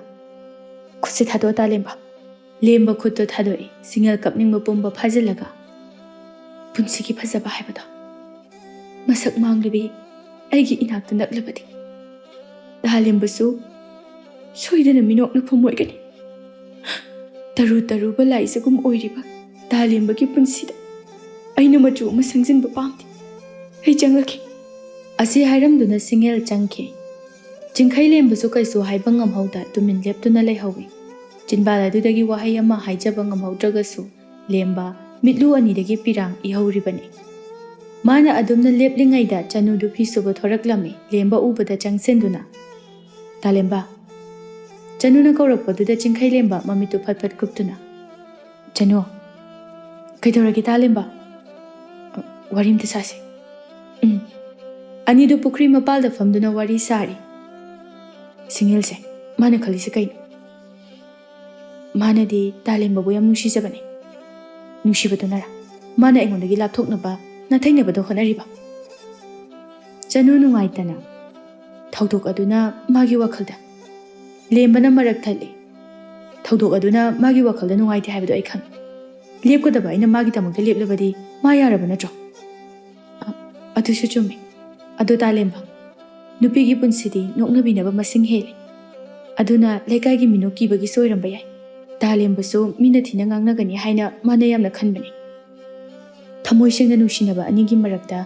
"ꯈꯨꯠꯁꯦ ꯊꯥꯗꯣꯛꯑꯣ, ꯇꯥꯂꯦꯝꯕ꯫" ꯂꯦꯝꯕ ꯈꯨꯠꯇꯨ ꯊꯥꯗꯣꯛꯏ꯫ ꯁꯤꯡꯉꯦꯜ ꯀꯞꯅꯤꯡꯕ ꯄꯨꯝꯕ ꯐꯥꯖꯤꯜꯂꯒ, "ꯄꯨꯟꯁꯤꯒꯤ ꯐꯖꯕ ꯍꯥꯏꯕꯗꯣ ꯃꯁꯛ ꯃꯥꯡꯂꯕꯤ ꯑꯩꯒꯤ ꯏꯅꯥꯛꯇ ꯅꯛꯂꯕꯗꯤ ꯇꯥꯂꯦꯝꯕꯁꯨ ꯁꯣꯏꯗꯅ ꯃꯤꯅꯣꯛꯅ ꯐꯝꯃꯣꯏꯒꯅꯤ꯫ ꯇꯔꯨ ꯇꯔꯨꯕ ꯂꯥꯏꯖꯒꯨꯝ ꯑꯣꯏꯔꯤꯕ ꯇꯥꯂꯦꯝꯕꯒꯤ ꯄꯨꯟꯁꯤꯗ ꯑꯩꯅ ꯃꯆꯨ ꯑꯃ ꯁꯪꯖꯤꯟꯕ ꯄꯥꯝꯗꯦ꯫ ꯑꯩ ꯆꯪꯂꯛꯀꯦ꯫" ꯑꯁꯤ ꯍꯥꯏꯔꯝꯗꯨꯅ ꯁꯤꯡꯉꯦꯜ ꯆꯪꯈꯤ꯫ ꯆꯤꯡꯈꯩ ꯂꯦꯝꯕꯁꯨ ꯀꯩꯁꯨ ꯍꯥꯏꯕ ꯉꯝꯍꯧꯗ ꯇꯨꯃꯤꯟ ꯂꯦꯞꯇꯨꯅ ꯂꯩꯍꯧꯏ꯫ ꯆꯤꯟꯕꯥꯜ ꯑꯗꯨꯗꯒꯤ ꯋꯥꯍꯩ ꯑꯃ ꯍꯥꯏꯖꯕ ꯉꯝꯍꯧꯗ꯭ꯔꯒꯁꯨ, ꯂꯦꯝꯕ ꯃꯤꯠꯂꯨ ꯑꯅꯤꯗꯒꯤ ꯄꯤꯔꯥꯡ ꯏꯍꯧꯔꯤꯕꯅꯤ꯫ ꯃꯥꯅ ꯑꯗꯨꯝꯅ ꯂꯦꯞꯂꯤꯉꯩꯗ ꯆꯅꯨꯗꯨ ꯐꯤ ꯁꯨꯕ ꯊꯣꯔꯛꯂꯝꯃꯤ꯫ ꯂꯦꯝꯕ ꯎꯕꯗ ꯆꯪꯁꯤꯟꯗꯨꯅ, "ꯇꯥꯂꯦꯝꯕ꯫" ꯆꯅꯨꯅ ꯀꯧꯔꯛꯄꯗꯨꯗ ꯆꯤꯡꯈꯩ ꯂꯦꯝꯕ ꯃꯃꯤꯠꯇꯨ ꯐꯠ ꯐꯠ ꯀꯨꯞꯇꯨꯅ, "ꯆꯅꯨ꯫" "ꯀꯩꯗꯧꯔꯒꯦ, ꯇꯥꯂꯦꯝꯕ?" "ꯑ, ꯋꯥꯔꯤ ꯑꯝꯇ ꯁꯥꯁꯤ꯫" "ꯎꯝ꯫" ꯑꯅꯤꯗꯨ ꯄꯨꯈ꯭ꯔꯤ ꯃꯄꯥꯜꯗ ꯐꯝꯗꯨꯅ ꯋꯥꯔꯤ ꯁꯥꯔꯤ꯫ ꯁꯤꯡꯉꯦꯜꯁꯦ, ꯃꯥꯅ ꯈꯜꯂꯤꯁꯦ ꯀꯩꯅꯣ? ꯃꯥꯅꯗꯤ ꯇꯥꯂꯦꯝꯕꯕꯨ ꯌꯥꯝ ꯅꯨꯡꯁꯤꯖꯕꯅꯤ꯫ ꯅꯨꯡꯁꯤꯕꯗꯨꯅꯔ ꯃꯥꯅ ꯑꯩꯉꯣꯟꯗꯒꯤ ꯂꯥꯞꯊꯣꯛꯅꯕ, ꯅꯥꯊꯩꯅꯕꯗ ꯍꯣꯠꯅꯔꯤꯕ? ꯆꯅꯨ ꯅꯨꯡꯉꯥꯏꯇꯅ, "ꯊꯧꯗꯣꯛ ꯑꯗꯨꯅ ꯃꯥꯒꯤ ꯋꯥꯈꯜꯗ꯫" ꯂꯦꯝꯕꯅ ꯃꯔꯛ ꯊꯠꯂꯤ꯫ "ꯊꯧꯗꯣꯛ ꯑꯗꯨꯅ ꯃꯥꯒꯤ ꯋꯥꯈꯜꯗ ꯅꯨꯡꯉꯥꯏꯇꯦ ꯍꯥꯏꯕꯗꯨ ꯑꯩ ꯈꯪꯏ꯫ ꯂꯦꯞꯀꯗꯕ ꯑꯩꯅ ꯃꯥꯒꯤꯗꯃꯛꯇ ꯂꯦꯞꯂꯕꯗꯤ ꯃꯥ ꯌꯥꯔꯕ ꯅꯠꯇ꯭ꯔꯣ?" "ꯑ-, ꯑꯗꯨꯁꯨ ꯆꯨꯝꯃꯤ꯫ ꯑꯗꯣ ꯇꯥꯂꯦꯝꯕ, ꯅꯨꯄꯤꯒꯤ ꯄꯨꯟꯁꯤꯗꯤ ꯅꯣꯛꯅꯕꯤꯅꯕ ꯃꯁꯤꯡ ꯍꯦꯜꯂꯤ꯫ ꯑꯗꯨꯅ ꯂꯩꯀꯥꯏꯒꯤ ꯃꯤꯅꯣꯛ ꯀꯤꯕꯒꯤꯁꯨ ꯑꯣꯏꯔꯝꯕ ꯌꯥꯏ꯫ ꯇꯥꯂꯦꯝꯕꯁꯨ ꯃꯤꯅ ꯊꯤꯅ ꯉꯥꯡꯅꯒꯅꯤ ꯍꯥꯏꯅ ꯃꯥꯅ ꯌꯥꯝꯅ ꯈꯟꯕꯅꯤ꯫ ꯊꯃꯣꯏ ꯁꯦꯡꯅ ꯅꯨꯡꯁꯤꯅꯕ ꯑꯅꯤꯒꯤ ꯃꯔꯛꯇ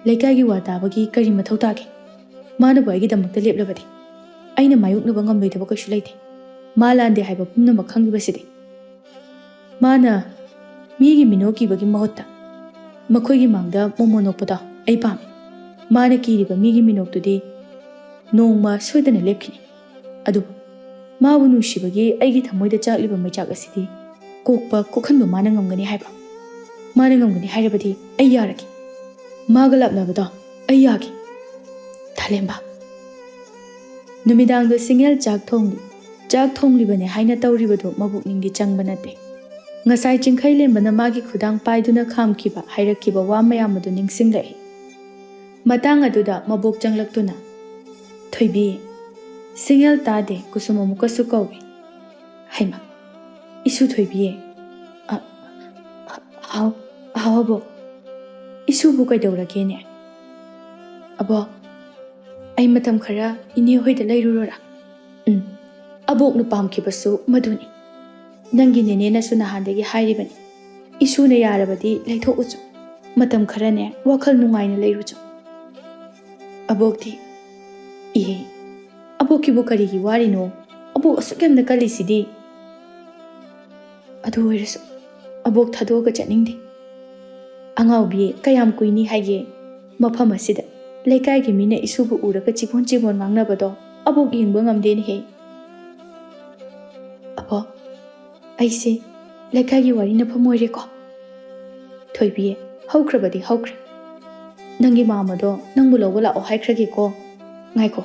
ꯂꯩꯀꯥꯏꯒꯤ ꯋꯥ ꯇꯥꯕꯒꯤ ꯀꯔꯤ ꯃꯊꯧ ꯇꯥꯒꯦ? ꯃꯥꯅꯕꯨ ꯑꯩꯒꯤꯗꯃꯛꯇ ꯂꯦꯞꯂꯕꯗꯤ ꯑꯩꯅ ꯃꯥꯌꯣꯛꯅꯕ ꯉꯝꯂꯣꯏꯗꯕ ꯀꯩꯁꯨ ꯂꯩꯇꯦ꯫ ꯃꯥ ꯂꯥꯟꯗꯦ ꯍꯥꯏꯕ ꯄꯨꯝꯅꯃꯛ ꯈꯪꯂꯤꯕꯁꯤꯗꯤ꯫ ꯃꯥꯅ ꯃꯤꯒꯤ ꯃꯤꯅꯣꯛ ꯀꯤꯕꯒꯤ ꯃꯍꯨꯠꯇ ꯃꯈꯣꯏꯒꯤ ꯃꯥꯡꯗ ꯃꯣꯃꯣ ꯅꯣꯛꯄꯗꯣ ꯑꯩ ꯄꯥꯝꯃꯤ꯫ ꯃꯥꯅ ꯀꯤꯔꯤꯕ ꯃꯤꯒꯤ ꯃꯤꯅꯣꯛꯇꯨꯗꯤ ꯅꯣꯡꯃ ꯁꯣꯏꯗꯅ ꯂꯦꯞꯈꯤꯅꯤ꯫ ꯑꯗꯨꯕꯨ ꯃꯥꯕꯨ ꯅꯨꯡꯁꯤꯕꯒꯤ ꯑꯩꯒꯤ ꯊꯃꯣꯏꯗ ꯆꯥꯛꯂꯤꯕ ꯃꯩꯆꯥꯛ ꯑꯁꯤꯗꯤ ꯀꯣꯛꯄ ꯀꯣꯛꯍꯟꯕ ꯃꯥꯅ ꯉꯝꯒꯅꯤ ꯍꯥꯏꯕ꯫ ꯃꯥꯅ ꯉꯝꯒꯅꯤ ꯍꯥꯏꯔꯕꯗꯤ ꯑꯩ ꯌꯥꯔꯒꯦ꯫ ꯃꯥꯒ ꯂꯥꯞꯅꯕꯗꯣ ꯑꯩ ꯌꯥꯒꯦ꯫ ꯊꯥꯂꯦꯝꯕ꯫ ꯅꯨꯃꯤꯗꯥꯡꯗ ꯁꯤꯡꯉꯦꯜ ꯆꯥꯛ ꯊꯣꯡꯂꯤ꯫ ꯆꯥꯛ ꯊꯣꯡꯂꯤꯕꯅꯦ ꯍꯥꯏꯅ ꯇꯧꯔꯤꯕꯗꯨ ꯃꯕꯨꯛꯅꯤꯡꯗꯤ ꯆꯪꯕ ꯅꯠꯇꯦ꯫ ꯉꯁꯥꯏ ꯆꯤꯡꯈꯩꯂꯦꯝꯕꯅ ꯃꯥꯒꯤ ꯈꯨꯗꯥꯡ ꯄꯥꯏꯗꯨꯅ ꯈꯥꯝꯈꯤꯕ, ꯍꯥꯏꯔꯛꯈꯤꯕ ꯋꯥ ꯃꯌꯥꯝ ꯑꯗꯨ ꯅꯤꯡꯁꯤꯡꯂꯛꯏ꯫ ꯃꯇꯥꯡ ꯑꯗꯨꯗ ꯃꯕꯣꯛ ꯆꯪꯂꯛꯇꯨꯅ, "ꯊꯣꯏꯕꯤ, ꯁꯤꯡꯉꯦꯜ ꯇꯥꯗꯦ, ꯀꯨꯁꯨꯝ ꯑꯃꯨꯛꯀꯁꯨ ꯀꯧꯏ꯫" "ꯍꯩꯃ, ꯏꯁꯨ ꯊꯣꯏꯕꯤ꯫" "ꯑ, ꯑ, ꯍꯥꯎ, ꯍꯥꯎ ꯑꯕꯣꯛ꯫ ꯏꯁꯨꯕꯨ ꯀꯩꯗꯧꯔꯒꯦꯅꯦ?" "ꯑꯕꯣꯛ, ꯑꯩ ꯃꯇꯝ ꯈꯔ ꯏꯅꯦ ꯍꯣꯏꯗ ꯂꯩꯔꯨꯔꯣꯔꯥ?" "ꯎꯝ, ꯑꯕꯣꯛꯅ ꯄꯥꯝꯈꯤꯕꯁꯨ ꯃꯗꯨꯅꯤ꯫ ꯅꯪꯒꯤ ꯅꯦꯅꯦꯅꯁꯨ ꯅꯍꯥꯟꯗꯒꯤ ꯍꯥꯏꯔꯤꯕꯅꯤ, ꯏꯁꯨꯅ ꯌꯥꯔꯕꯗꯤ ꯂꯩꯊꯣꯛꯎꯆꯨ, ꯃꯇꯝ ꯈꯔꯅꯦ ꯋꯥꯈꯜ ꯅꯨꯡꯉꯥꯏꯅ ꯂꯩꯔꯨꯆꯨ꯫" "ꯑꯕꯣꯛꯇꯤ?" "ꯏꯍꯦ, ꯑꯕꯣꯛꯀꯤꯕꯨ ꯀꯔꯤꯒꯤ ꯋꯥꯔꯤꯅꯣ? ꯑꯕꯣꯛ ꯑꯁꯨꯛ ꯌꯥꯝꯅ ꯀꯜꯂꯤꯁꯤꯗꯤ꯫" "ꯑꯗꯨ ꯑꯣꯏꯔꯁꯨ ꯑꯕꯣꯛ ꯊꯥꯗꯣꯛꯑꯒ ꯆꯠꯅꯤꯡꯗꯦ꯫ ꯑꯉꯥꯎꯕꯤ, ꯀꯌꯥꯝ ꯀꯨꯏꯅꯤ ꯍꯥꯏꯒꯦ? ꯃꯐꯝ ꯑꯁꯤꯗ ꯂꯩꯀꯥꯏꯒꯤ ꯃꯤꯅ ꯏꯁꯨꯕꯨ ꯎꯔꯒ ꯆꯤꯕꯣꯟ ꯆꯤꯕꯣꯟ ꯉꯥꯡꯅꯕꯗꯣ ꯑꯕꯣꯛ ꯌꯦꯡꯕ ꯉꯝꯗꯦꯅꯦꯍꯦ꯫" "ꯑꯕꯣꯛ, ꯑꯩꯁꯦ ꯂꯩꯀꯥꯏꯒꯤ ꯋꯥꯔꯤ ꯅꯐꯝ ꯑꯣꯏꯔꯦꯀꯣ?" "ꯊꯣꯏꯕꯤ, ꯍꯧꯈ꯭ꯔꯕꯗꯤ ꯍꯧꯈ꯭ꯔꯦ꯫ ꯅꯪꯒꯤ ꯃꯥꯝꯃꯗꯣ ꯅꯪꯕꯨ ꯂꯧꯕ ꯂꯥꯛꯑꯣ ꯍꯥꯏꯈ꯭ꯔꯒꯦꯀꯣ꯫ ꯉꯥꯏꯈꯣ,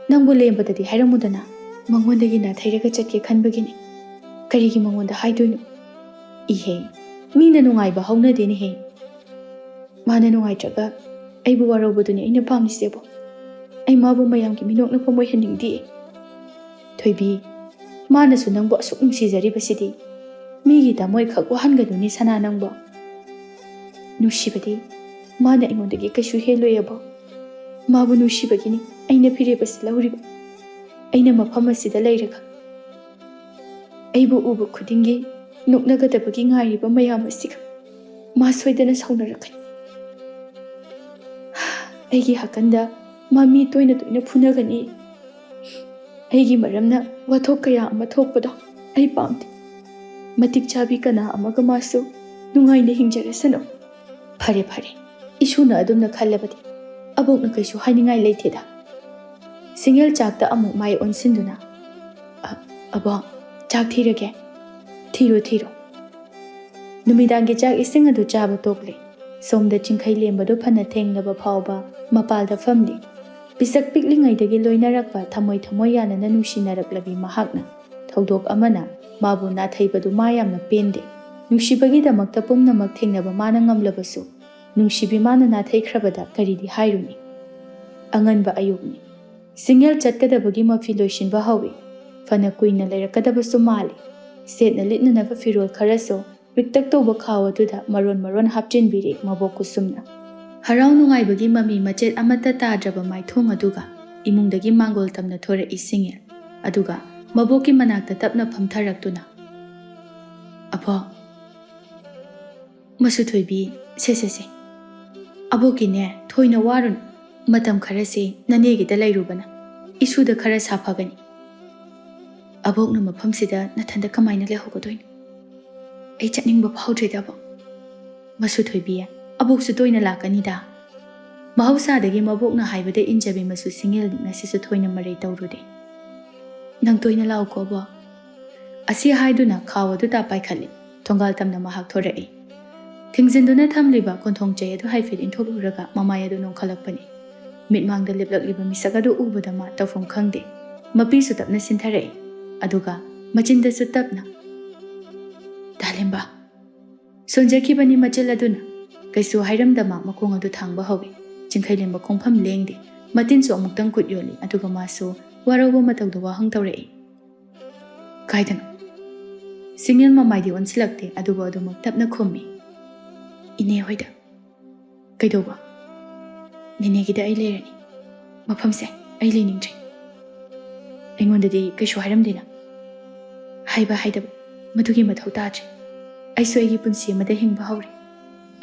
ꯅꯪꯕꯨ ꯂꯦꯝꯕꯗꯗꯤ ꯍꯥꯏꯔꯝꯃꯨꯗꯅ, ꯃꯉꯣꯟꯗꯒꯤ ꯅꯥꯊꯩꯔꯒ ꯆꯠꯀꯦ ꯈꯟꯕꯒꯤꯅꯤ꯫ ꯀꯔꯤꯒꯤ ꯃꯉꯣꯟꯗ ꯍꯥꯏꯗꯣꯏꯅꯣ? ꯏꯍꯦ, ꯃꯤꯅ ꯅꯨꯡꯉꯥꯏꯕ ꯍꯧꯅꯗꯦꯅꯦꯍꯦ꯫ ꯃꯥꯅ ꯅꯨꯡꯉꯥꯏꯇ꯭ꯔꯒ ꯑꯩꯕꯨ ꯋꯥꯔꯧꯕꯗꯨꯅꯤ ꯑꯩꯅ ꯄꯥꯝꯂꯤꯁꯦꯕꯣ꯫ ꯑꯩ ꯃꯥꯕꯨ ꯃꯌꯥꯝꯒꯤ ꯃꯤꯅꯣꯛꯅꯐꯝ ꯑꯣꯏꯍꯟꯅꯤꯡꯗꯦ꯫" "ꯊꯣꯏꯕꯤ, ꯃꯥꯅꯁꯨ ꯅꯪꯕꯨ ꯑꯁꯨꯛ ꯅꯨꯡꯁꯤꯖꯔꯤꯕꯁꯤꯗꯤ ꯃꯤꯒꯤ ꯊꯃꯣꯏ ꯈꯛ ꯋꯥꯍꯟꯒꯅꯨꯅꯦ ꯁꯅꯥ ꯅꯪꯕꯣ꯫ ꯅꯨꯡꯁꯤꯕꯗꯤ ꯃꯥꯅ ꯑꯩꯉꯣꯟꯗꯒꯤ ꯀꯩꯁꯨ ꯍꯦꯜꯂꯣꯏꯑꯕꯣ꯫ ꯃꯥꯕꯨ ꯅꯨꯡꯁꯤꯕꯒꯤꯅꯤ ꯑꯩꯅ ꯐꯤꯔꯦꯞ ꯑꯁꯤ ꯂꯧꯔꯤꯕ꯫ ꯑꯩꯅ ꯃꯐꯝ ꯑꯁꯤꯗ ꯂꯩꯔꯒ ꯑꯩꯕꯨ ꯎꯕ ꯈꯨꯗꯤꯡꯒꯤ ꯅꯣꯛꯅꯒꯗꯕꯒꯤ ꯉꯥꯏꯔꯤꯕ ꯃꯌꯥꯝ ꯑꯁꯤꯒ ꯃꯥ ꯁꯣꯏꯗꯅ ꯁꯥꯎꯅꯔꯛꯀꯅꯤ꯫ ꯑꯩꯒꯤ ꯍꯥꯀꯟꯗ ꯃꯥ ꯃꯤ ꯇꯣꯏꯅ ꯇꯣꯏꯅ ꯐꯨꯅꯒꯅꯤ꯫ ꯑꯩꯒꯤ ꯃꯔꯝꯅ ꯋꯥꯊꯣꯛ ꯀꯌꯥ ꯑꯃ ꯊꯣꯛꯄꯗꯣ ꯑꯩ ꯄꯥꯝꯗꯦ꯫ ꯃꯇꯤꯛ ꯆꯥꯕꯤ ꯀꯅꯥ ꯑꯃꯒ ꯃꯥꯁꯨ ꯅꯨꯡꯉꯥꯏꯅ ꯍꯤꯡꯖꯔꯁꯅꯨ꯫" "ꯐꯔꯦ, ꯐꯔꯦ, ꯏꯁꯨꯅ ꯑꯗꯨꯝꯅ ꯈꯜꯂꯕꯗꯤ ꯑꯕꯣꯛꯅ ꯀꯩꯁꯨ ꯍꯥꯏꯅꯤꯡꯉꯥꯏ ꯂꯩꯇꯦꯗ꯫" ꯁꯤꯡꯉꯦꯜ ꯆꯥꯛꯇ ꯑꯃꯨꯛ ꯃꯥꯏ ꯑꯣꯟꯁꯤꯟꯗꯨꯅ, "ꯑ, ꯑꯕꯣꯛ, ꯆꯥꯛ ꯊꯤꯔꯒꯦ꯫ ꯊꯤꯔꯣ, ꯊꯤꯔꯣ꯫" ꯅꯨꯃꯤꯗꯥꯡꯒꯤ ꯆꯥꯛ ꯏꯁꯤꯡ ꯑꯗꯨ ꯆꯥꯕ ꯇꯣꯛꯂꯦ꯫ ꯁꯣꯝꯗ ꯆꯤꯡꯈꯩ ꯂꯦꯝꯕꯗꯨ ꯐꯅ ꯊꯦꯡꯂꯕ ꯐꯥꯎꯕ ꯃꯄꯥꯜꯗ ꯐꯝꯂꯤ꯫ ꯄꯤꯁꯛ ꯄꯤꯛꯂꯤꯉꯩꯗꯒꯤ ꯂꯣꯏꯅꯔꯛꯄ ꯊꯃꯣꯏ ꯊꯃꯣꯏ ꯌꯥꯅꯅ ꯅꯨꯡꯁꯤꯅꯔꯛꯂꯕꯤ ꯃꯍꯥꯛꯅ ꯊꯧꯗꯣꯛ ꯑꯃꯅ ꯃꯥꯕꯨ ꯅꯥꯊꯩꯕꯗꯨ ꯃꯥ ꯌꯥꯝꯅ ꯄꯦꯟꯗꯦ꯫ ꯅꯨꯡꯁꯤꯕꯒꯤꯗꯃꯛꯇ ꯄꯨꯝꯅꯃꯛ ꯊꯦꯡꯅꯕ ꯃꯥꯅ ꯉꯝꯂꯕꯁꯨ, ꯅꯨꯡꯁꯤꯕꯤ ꯃꯥꯅ ꯅꯥꯊꯩꯈ꯭ꯔꯕꯗ ꯀꯔꯤꯗꯤ ꯍꯥꯏꯔꯨꯅꯤ? ꯑꯉꯟꯕ ꯑꯌꯨꯛꯅꯤ꯫ ꯁꯤꯡꯉꯦꯜ ꯆꯠꯀꯗꯕꯒꯤ ꯃꯐꯤ ꯂꯣꯏꯁꯤꯟꯕ ꯍꯧꯏ꯫ ꯐꯅ ꯀꯨꯏꯅ ꯂꯩꯔꯛꯀꯗꯕꯁꯨ ꯃꯥꯜꯂꯤ꯫ ꯁꯦꯠꯅ ꯂꯤꯠꯅꯅꯕ ꯐꯤꯔꯣꯜ ꯈꯔꯁꯨ ꯄꯤꯛꯇꯛ ꯇꯧꯕ ꯈꯥꯎ ꯑꯗꯨꯗ ꯃꯔꯣꯟ ꯃꯔꯣꯟ ꯍꯥꯞꯆꯤꯟꯕꯤꯔꯦ ꯃꯕꯣꯛ ꯀꯨꯁꯨꯝꯅ꯫ ꯍꯔꯥꯎ ꯅꯨꯡꯉꯥꯏꯕꯒꯤ ꯃꯃꯤ ꯃꯆꯦꯠ ꯑꯃꯠꯇ ꯇꯥꯗ꯭ꯔꯕ ꯃꯥꯏꯊꯣꯡ ꯑꯗꯨꯒ ꯏꯃꯨꯡꯗꯒꯤ ꯃꯥꯡꯒꯣꯜ ꯇꯝꯅ ꯊꯣꯔꯛꯏ ꯁꯤꯡꯉꯦꯜ꯫ ꯑꯗꯨꯒ ꯃꯕꯣꯛꯀꯤ ꯃꯅꯥꯛꯇ ꯇꯞꯅ ꯐꯝꯊꯔꯛꯇꯨꯅ, "ꯑꯕꯣꯛ, ꯃꯁꯨ ꯊꯣꯏꯕꯤ, ꯁꯦ, ꯁꯦ, ꯁꯦ꯫ ꯑꯕꯣꯛꯀꯤꯅꯦ, ꯊꯣꯏꯅ ꯋꯥꯔꯨꯅꯨ꯫ ꯃꯇꯝ ꯈꯔꯁꯦ ꯅꯅꯦꯒꯤꯗ ꯂꯩꯔꯨꯕꯅ ꯏꯁꯨꯗ ꯈꯔ ꯁꯥꯐꯒꯅꯤ꯫ ꯑꯕꯣꯛꯅ ꯃꯐꯝꯁꯤꯗ ꯅꯊꯟꯗ ꯀꯃꯥꯏꯅ ꯂꯩꯍꯧꯒꯗꯣꯏꯅꯣ? ꯑꯩ ꯆꯠꯅꯤꯡꯕ ꯐꯥꯎꯗ꯭ꯔꯦꯗ, ꯑꯕꯣꯛ꯫" "ꯃꯁꯨ ꯊꯣꯏꯕꯤ, ꯑꯕꯣꯛꯁꯨ ꯇꯣꯏꯅ ꯂꯥꯛꯀꯅꯤꯗ꯫" ꯃꯍꯧꯁꯥꯗꯒꯤ ꯃꯕꯣꯛꯅ ꯍꯥꯏꯕꯗ ꯏꯟꯖꯕꯤ ꯃꯁꯨ ꯁꯤꯡꯉꯦꯜꯗꯤ ꯉꯁꯤꯁꯨ ꯊꯣꯏꯅ ꯃꯔꯩ ꯇꯧꯔꯨꯗꯦ꯫ "ꯅꯪ ꯇꯣꯏꯅ ꯂꯥꯛꯎꯀꯣ, ꯑꯕꯣꯛ꯫" ꯑꯁꯤ ꯍꯥꯏꯗꯨꯅ ꯈꯥꯎ ꯑꯗꯨꯗ ꯄꯥꯏꯈꯠꯂꯤ꯫ ꯊꯣꯡꯒꯥꯜ ꯇꯝꯅ ꯃꯍꯥꯛ ꯊꯣꯔꯛꯏ꯫ ꯊꯤꯡꯖꯤꯟꯗꯨꯅ ꯊꯝꯂꯤꯕ ꯀꯣꯟꯊꯣꯡ ꯆꯩ ꯑꯗꯨ ꯍꯥꯏꯐꯦꯠ ꯏꯟꯊꯣꯛꯂꯨꯔꯒ ꯃꯃꯥꯏ ꯑꯗꯨ ꯅꯣꯡꯈꯠꯂꯛꯄꯅꯤ꯫ ꯃꯤꯠꯃꯥꯡꯗ ꯂꯦꯞꯂꯛꯂꯤꯕ ꯃꯤꯁꯛ ꯑꯗꯨ ꯎꯕꯗ ꯃꯥ ꯇꯧꯐꯝ ꯈꯪꯗꯦ꯫ ꯃꯄꯤꯁꯨ ꯇꯞꯅ ꯁꯤꯟꯊꯔꯛꯏ꯫ ꯑꯗꯨꯒ ꯃꯆꯤꯟꯗꯁꯨ ꯇꯞꯅ, "ꯗꯥꯂꯦꯝꯕ꯫" ꯁꯣꯟꯖꯈꯤꯕꯅꯤ ꯃꯆꯤꯜ ꯑꯗꯨꯅ꯫ ꯀꯩꯁꯨ ꯍꯥꯏꯔꯝꯗ ꯃꯥ ꯃꯈꯣꯡ ꯑꯗꯨ ꯊꯥꯡꯕ ꯍꯧꯏ꯫ ꯆꯤꯡꯈꯩ ꯂꯦꯝꯕ ꯈꯣꯡꯐꯝ ꯂꯦꯡꯗꯦ꯫ ꯃꯇꯤꯟꯁꯨ ꯑꯃꯨꯛꯇꯪ ꯀꯨꯠ ꯌꯣꯜꯂꯤ, ꯑꯗꯨꯒ ꯃꯥꯁꯨ ꯋꯥꯔꯧꯕ ꯃꯇꯧꯗ ꯋꯥꯍꯪ ꯇꯧꯔꯛꯏ꯫ "ꯀꯥꯏꯗꯅꯣ?" ꯁꯤꯡꯉꯦꯜ ꯃꯃꯥꯏꯗꯤ ꯑꯣꯟꯁꯤꯜꯂꯛꯇꯦ, ꯑꯗꯨꯕꯨ ꯑꯗꯨꯃꯛ ꯇꯞꯅ ꯈꯨꯝꯃꯤ, "ꯏꯅꯦ ꯍꯣꯏꯗ꯫" "ꯀꯩꯗꯧꯕ?" "ꯅꯦꯅꯦꯒꯤꯗ ꯑꯩ ꯂꯩꯔꯅꯤ꯫ ꯃꯐꯝꯁꯦ ꯑꯩ ꯂꯩꯅꯤꯡꯗ꯭ꯔꯦ꯫" "ꯑꯩꯉꯣꯟꯗꯗꯤ ꯀꯩꯁꯨ ꯍꯥꯏꯔꯝꯗꯦꯅ?" "ꯍꯥꯏꯕ ꯍꯥꯏꯗꯕ, ꯃꯗꯨꯒꯤ ꯃꯊꯧ ꯇꯥꯗ꯭ꯔꯦ꯫ ꯑꯩꯁꯨ ꯑꯩꯒꯤ ꯄꯨꯟꯁꯤ ꯑꯃꯗ ꯍꯤꯡꯕ ꯍꯧꯔꯦ꯫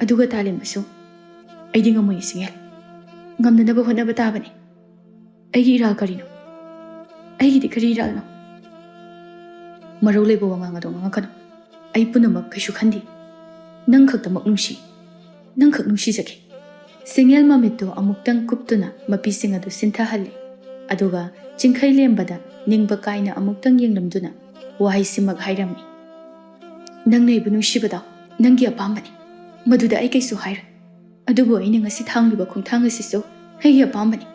ꯑꯗꯨꯒ ꯇꯥꯂꯦꯝꯕꯁꯨ꯫ ꯑꯩꯗꯤ ꯉꯝꯃꯣꯏ ꯏꯁꯤꯡꯍꯦꯜ꯫ ꯉꯝꯅꯅꯕ ꯍꯣꯠꯅꯕ ꯇꯥꯕꯅꯤ꯫ ꯑꯩꯒꯤ ꯏꯔꯥꯜ ꯀꯔꯤꯅꯣ? ꯑꯩꯒꯤꯗꯤ ꯀꯔꯤ ꯏꯔꯥꯜꯅꯣ?" "ꯃꯔꯧ ꯂꯩꯕ ꯋꯥꯉꯥꯡ ꯑꯗꯣ ꯉꯥꯡꯉꯛꯀꯅꯨ꯫ ꯑꯩ ꯄꯨꯝꯅꯃꯛ ꯀꯩꯁꯨ ꯈꯟꯗꯦ꯫ ꯅꯪ ꯈꯛꯇꯃꯛ ꯅꯨꯡꯁꯤ꯫" ꯅꯪꯈꯛ ꯅꯨꯡꯁꯤꯖꯒꯦ꯫ ꯁꯤꯡꯉꯦꯜ ꯃꯃꯤꯠꯇꯨ ꯑꯃꯨꯛꯇꯪ ꯀꯨꯞꯇꯨꯅ ꯃꯄꯤꯁꯤꯡ ꯑꯗꯨ ꯁꯤꯟꯊꯍꯜꯂꯤ꯫ ꯑꯗꯨꯒ ꯆꯤꯡꯈꯩ ꯂꯦꯝꯕꯗ ꯅꯤꯡꯕ ꯀꯥꯏꯅ ꯑꯃꯨꯛꯇꯪ ꯌꯦꯡꯂꯝꯗꯨꯅ ꯋꯥꯍꯩꯁꯤꯃꯛ ꯍꯥꯏꯔꯝꯃꯤ: "ꯅꯪꯅ ꯑꯩꯕꯨ ꯅꯨꯡꯁꯤꯕꯗꯣ ꯅꯪꯒꯤ ꯑꯄꯥꯝꯕꯅꯤ꯫ ꯃꯗꯨꯗ ꯑꯩ ꯀꯩꯁꯨ ꯍꯥꯏꯔꯣꯏ꯫ ꯑꯗꯨꯕꯨ ꯑꯩꯅ ꯉꯁꯤ ꯊꯥꯡꯂꯤꯕ ꯈꯣꯡꯊꯥꯡ ꯑꯁꯤꯁꯨ ꯑꯩꯒꯤ ꯑꯄꯥꯝꯕꯅꯤ꯫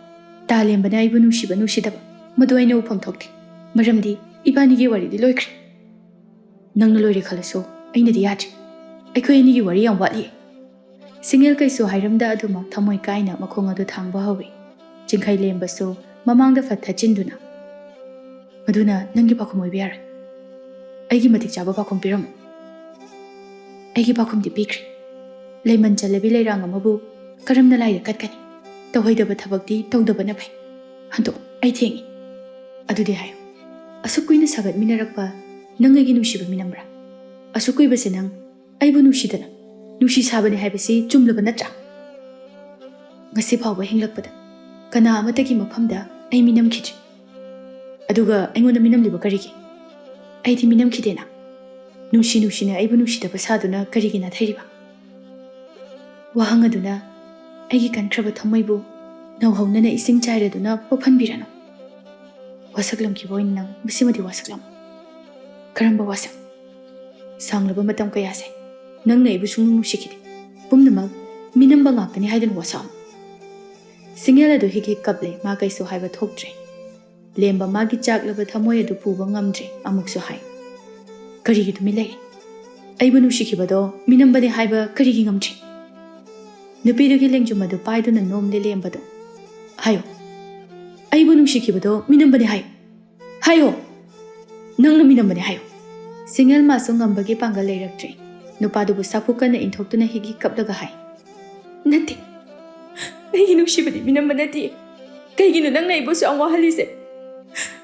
ꯇꯥꯂꯦꯝꯕꯅ ꯑꯩꯕꯨ ꯅꯨꯡꯁꯤꯕ ꯅꯨꯡꯁꯤꯗꯕ, ꯃꯗꯨ ꯑꯩꯅ ꯎꯐꯝ ꯊꯣꯛꯇꯦ꯫ ꯃꯔꯝꯗꯤ ꯏꯕꯥꯅꯤꯒꯤ ꯋꯥꯔꯤꯗꯤ ꯂꯣꯏꯈ꯭ꯔꯦ꯫ ꯅꯪꯅ ꯂꯣꯏꯔꯦ ꯈꯜꯂꯁꯨ, ꯑꯩꯅꯗꯤ ꯌꯥꯗ꯭ꯔꯤ꯫ ꯑꯩꯈꯣꯏ ꯑꯅꯤꯒꯤ ꯋꯥꯔꯤ ꯌꯥꯝ ꯋꯥꯠꯂꯤ꯫" ꯁꯤꯡꯉꯦꯜ ꯀꯩꯁꯨ ꯍꯥꯏꯔꯝꯗ ꯑꯗꯨꯃꯛ ꯊꯃꯣꯏ ꯀꯥꯏꯅ ꯃꯈꯣꯡ ꯑꯗꯨ ꯊꯥꯡꯕ ꯍꯧꯏ꯫ ꯆꯤꯡꯈꯩ ꯂꯦꯝꯕꯁꯨ ꯃꯃꯥꯡꯗ ꯐꯠ ꯊꯠꯆꯤꯟꯗꯨꯅ, "ꯃꯗꯨꯅ ꯅꯪꯒꯤ ꯄꯥꯎꯈꯨꯝ ꯑꯣꯏꯕ ꯌꯥꯔꯣꯏ꯫ ꯑꯩꯒꯤ ꯃꯇꯤꯛ ꯆꯥꯕ ꯄꯥꯎꯈꯨꯝ ꯄꯤꯔꯝꯃꯨ꯫" "ꯑꯩꯒꯤ ꯄꯥꯎꯈꯨꯝꯗꯤ ꯄꯤꯈ꯭ꯔꯦ꯫ ꯂꯩꯃꯟ ꯆꯜꯂꯕꯤ ꯂꯩꯔꯥꯡ ꯑꯃꯕꯨ ꯀꯔꯝꯅ ꯂꯥꯏꯗ ꯀꯠꯀꯅꯤ? ꯇꯧꯍꯩꯗꯕ ꯊꯕꯛꯇꯤ ꯇꯧꯗꯕꯅ ꯐꯩ꯫ ꯍꯟꯗꯣꯛ, ꯑꯩ ꯊꯦꯡꯉꯤ꯫" "ꯑꯗꯨꯗꯤ ꯍꯥꯏꯌꯨ, ꯑꯁꯨꯛ ꯀꯨꯏꯅ ꯁꯥꯒꯠꯃꯤꯟꯅꯔꯛꯄ ꯅꯪ ꯑꯩꯒꯤ ꯅꯨꯡꯁꯤꯕ ꯃꯤꯅꯝꯕ꯭ꯔꯥ? ꯑꯁꯨꯛ ꯀꯨꯏꯕꯁꯦ ꯅꯪ ꯑꯩꯕꯨ ꯅꯨꯡꯁꯤꯗꯅ, ꯅꯨꯡꯁꯤ ꯁꯥꯕꯅꯤ ꯍꯥꯏꯕꯁꯤ ꯆꯨꯝꯂꯕ ꯅꯠꯇ꯭ꯔꯥ? ꯉꯁꯤ ꯐꯥꯎꯕ ꯍꯤꯡꯂꯛꯄꯗ ꯀꯅꯥ ꯑꯃꯠꯇꯒꯤ ꯃꯐꯝꯗ ꯑꯩ ꯃꯤꯅꯝꯈꯤꯗ꯭ꯔꯤ꯫ ꯑꯗꯨꯒ ꯑꯩꯉꯣꯟꯗ ꯃꯤꯅꯝꯂꯤꯕ ꯀꯔꯤꯒꯤ? ꯑꯩꯗꯤ ꯃꯤꯅꯝꯈꯤꯗꯦꯅ꯫ ꯅꯨꯡꯁꯤ ꯅꯨꯡꯁꯤꯅ ꯑꯩꯕꯨ ꯅꯨꯡꯁꯤꯗꯕ ꯁꯥꯗꯨꯅ ꯀꯔꯤꯒꯤ ꯅꯥꯊꯩꯔꯤꯕ?" ꯋꯥꯍꯪ ꯑꯗꯨꯅ ꯑꯩꯒꯤ ꯀꯟꯈ꯭ꯔꯕ ꯊꯃꯣꯏꯕꯨ ꯅꯧꯍꯧꯅꯅ ꯏꯁꯤꯡ ꯆꯥꯏꯔꯗꯨꯅ ꯄꯣꯛꯍꯟꯕꯤꯔꯅꯨ꯫ ꯋꯥꯁꯛꯂꯝꯈꯤꯕ ꯑꯣꯏꯅ ꯅꯪ ꯃꯁꯤꯃꯗꯤ ꯋꯥꯁꯛꯂꯝꯃꯨ꯫ "ꯀꯔꯝꯕ ꯋꯥꯁꯛ?" "ꯁꯥꯡꯂꯕ ꯃꯇꯝ ꯀꯌꯥꯁꯦ ꯅꯪꯅ ꯑꯩꯕꯨ ꯁꯨꯡꯅꯨꯡ ꯅꯨꯡꯁꯤꯈꯤꯗꯦ꯫ ꯄꯨꯝꯅꯃꯛ ꯃꯤꯅꯝꯕ ꯉꯥꯛꯇꯅꯤ ꯍꯥꯏꯗꯨꯅ ꯋꯥꯁꯛꯑꯝꯃꯨ꯫" ꯁꯤꯡꯉꯦꯜ ꯑꯗꯨ ꯍꯤꯛ ꯍꯤꯛ ꯀꯞꯂꯦ꯫ ꯃꯥ ꯀꯩꯁꯨ ꯍꯥꯏꯕ ꯊꯣꯛꯇ꯭ꯔꯦ꯫ ꯂꯦꯝꯕ ꯃꯥꯒꯤ ꯆꯥꯛꯂꯕ ꯊꯃꯣꯏ ꯑꯗꯨ ꯄꯨꯕ ꯉꯝꯗ꯭ꯔꯦ꯫ ꯑꯃꯨꯛꯁꯨ ꯍꯥꯏ, "ꯀꯔꯤꯒꯤ ꯇꯨꯃꯤꯟ ꯂꯩꯔꯤ? ꯑꯩꯕꯨ ꯅꯨꯡꯁꯤꯈꯤꯕꯗꯣ ꯃꯤꯅꯝꯕꯅꯦ ꯍꯥꯏꯕ ꯀꯔꯤꯒꯤ ꯉꯝꯗ꯭ꯔꯤ?" ꯅꯨꯄꯤꯗꯨꯒꯤ ꯂꯦꯡꯖꯨꯝ ꯑꯗꯨ ꯄꯥꯏꯗꯨꯅ ꯅꯣꯝꯂꯦ ꯂꯦꯝꯕꯗꯣ꯫ "ꯍꯥꯏꯌꯨ, ꯑꯩꯕꯨ ꯅꯨꯡꯁꯤꯈꯤꯕꯗꯣ ꯃꯤꯅꯝꯕꯅꯦ ꯍꯥꯏꯌꯨ꯫ ꯍꯥꯏꯌꯨ, ꯅꯪꯅ ꯃꯤꯅꯝꯕꯅꯦ ꯍꯥꯏꯌꯨ꯫" ꯁꯤꯡꯉꯦꯜ ꯃꯥꯁꯨ ꯉꯝꯕꯒꯤ ꯄꯥꯡꯒꯜ ꯂꯩꯔꯛꯇ꯭ꯔꯦ꯫ ꯅꯨꯄꯥꯗꯨꯕꯨ ꯁꯥꯐꯨ ꯀꯟꯅ ꯏꯟꯊꯣꯛꯇꯨꯅ ꯍꯤꯛ ꯍꯤꯛ ꯀꯞꯂꯒ ꯍꯥꯏ, "ꯅꯠꯇꯦ, ꯑꯩꯒꯤ ꯅꯨꯡꯁꯤꯕꯗꯤ ꯃꯤꯅꯝꯕ ꯅꯠꯇꯦ꯫ ꯀꯩꯒꯤꯅꯣ ꯅꯪꯅ ꯑꯩꯕꯨ ꯑꯁꯨꯛ ꯌꯥꯝ ꯋꯥꯍꯜꯂꯤꯁꯦ?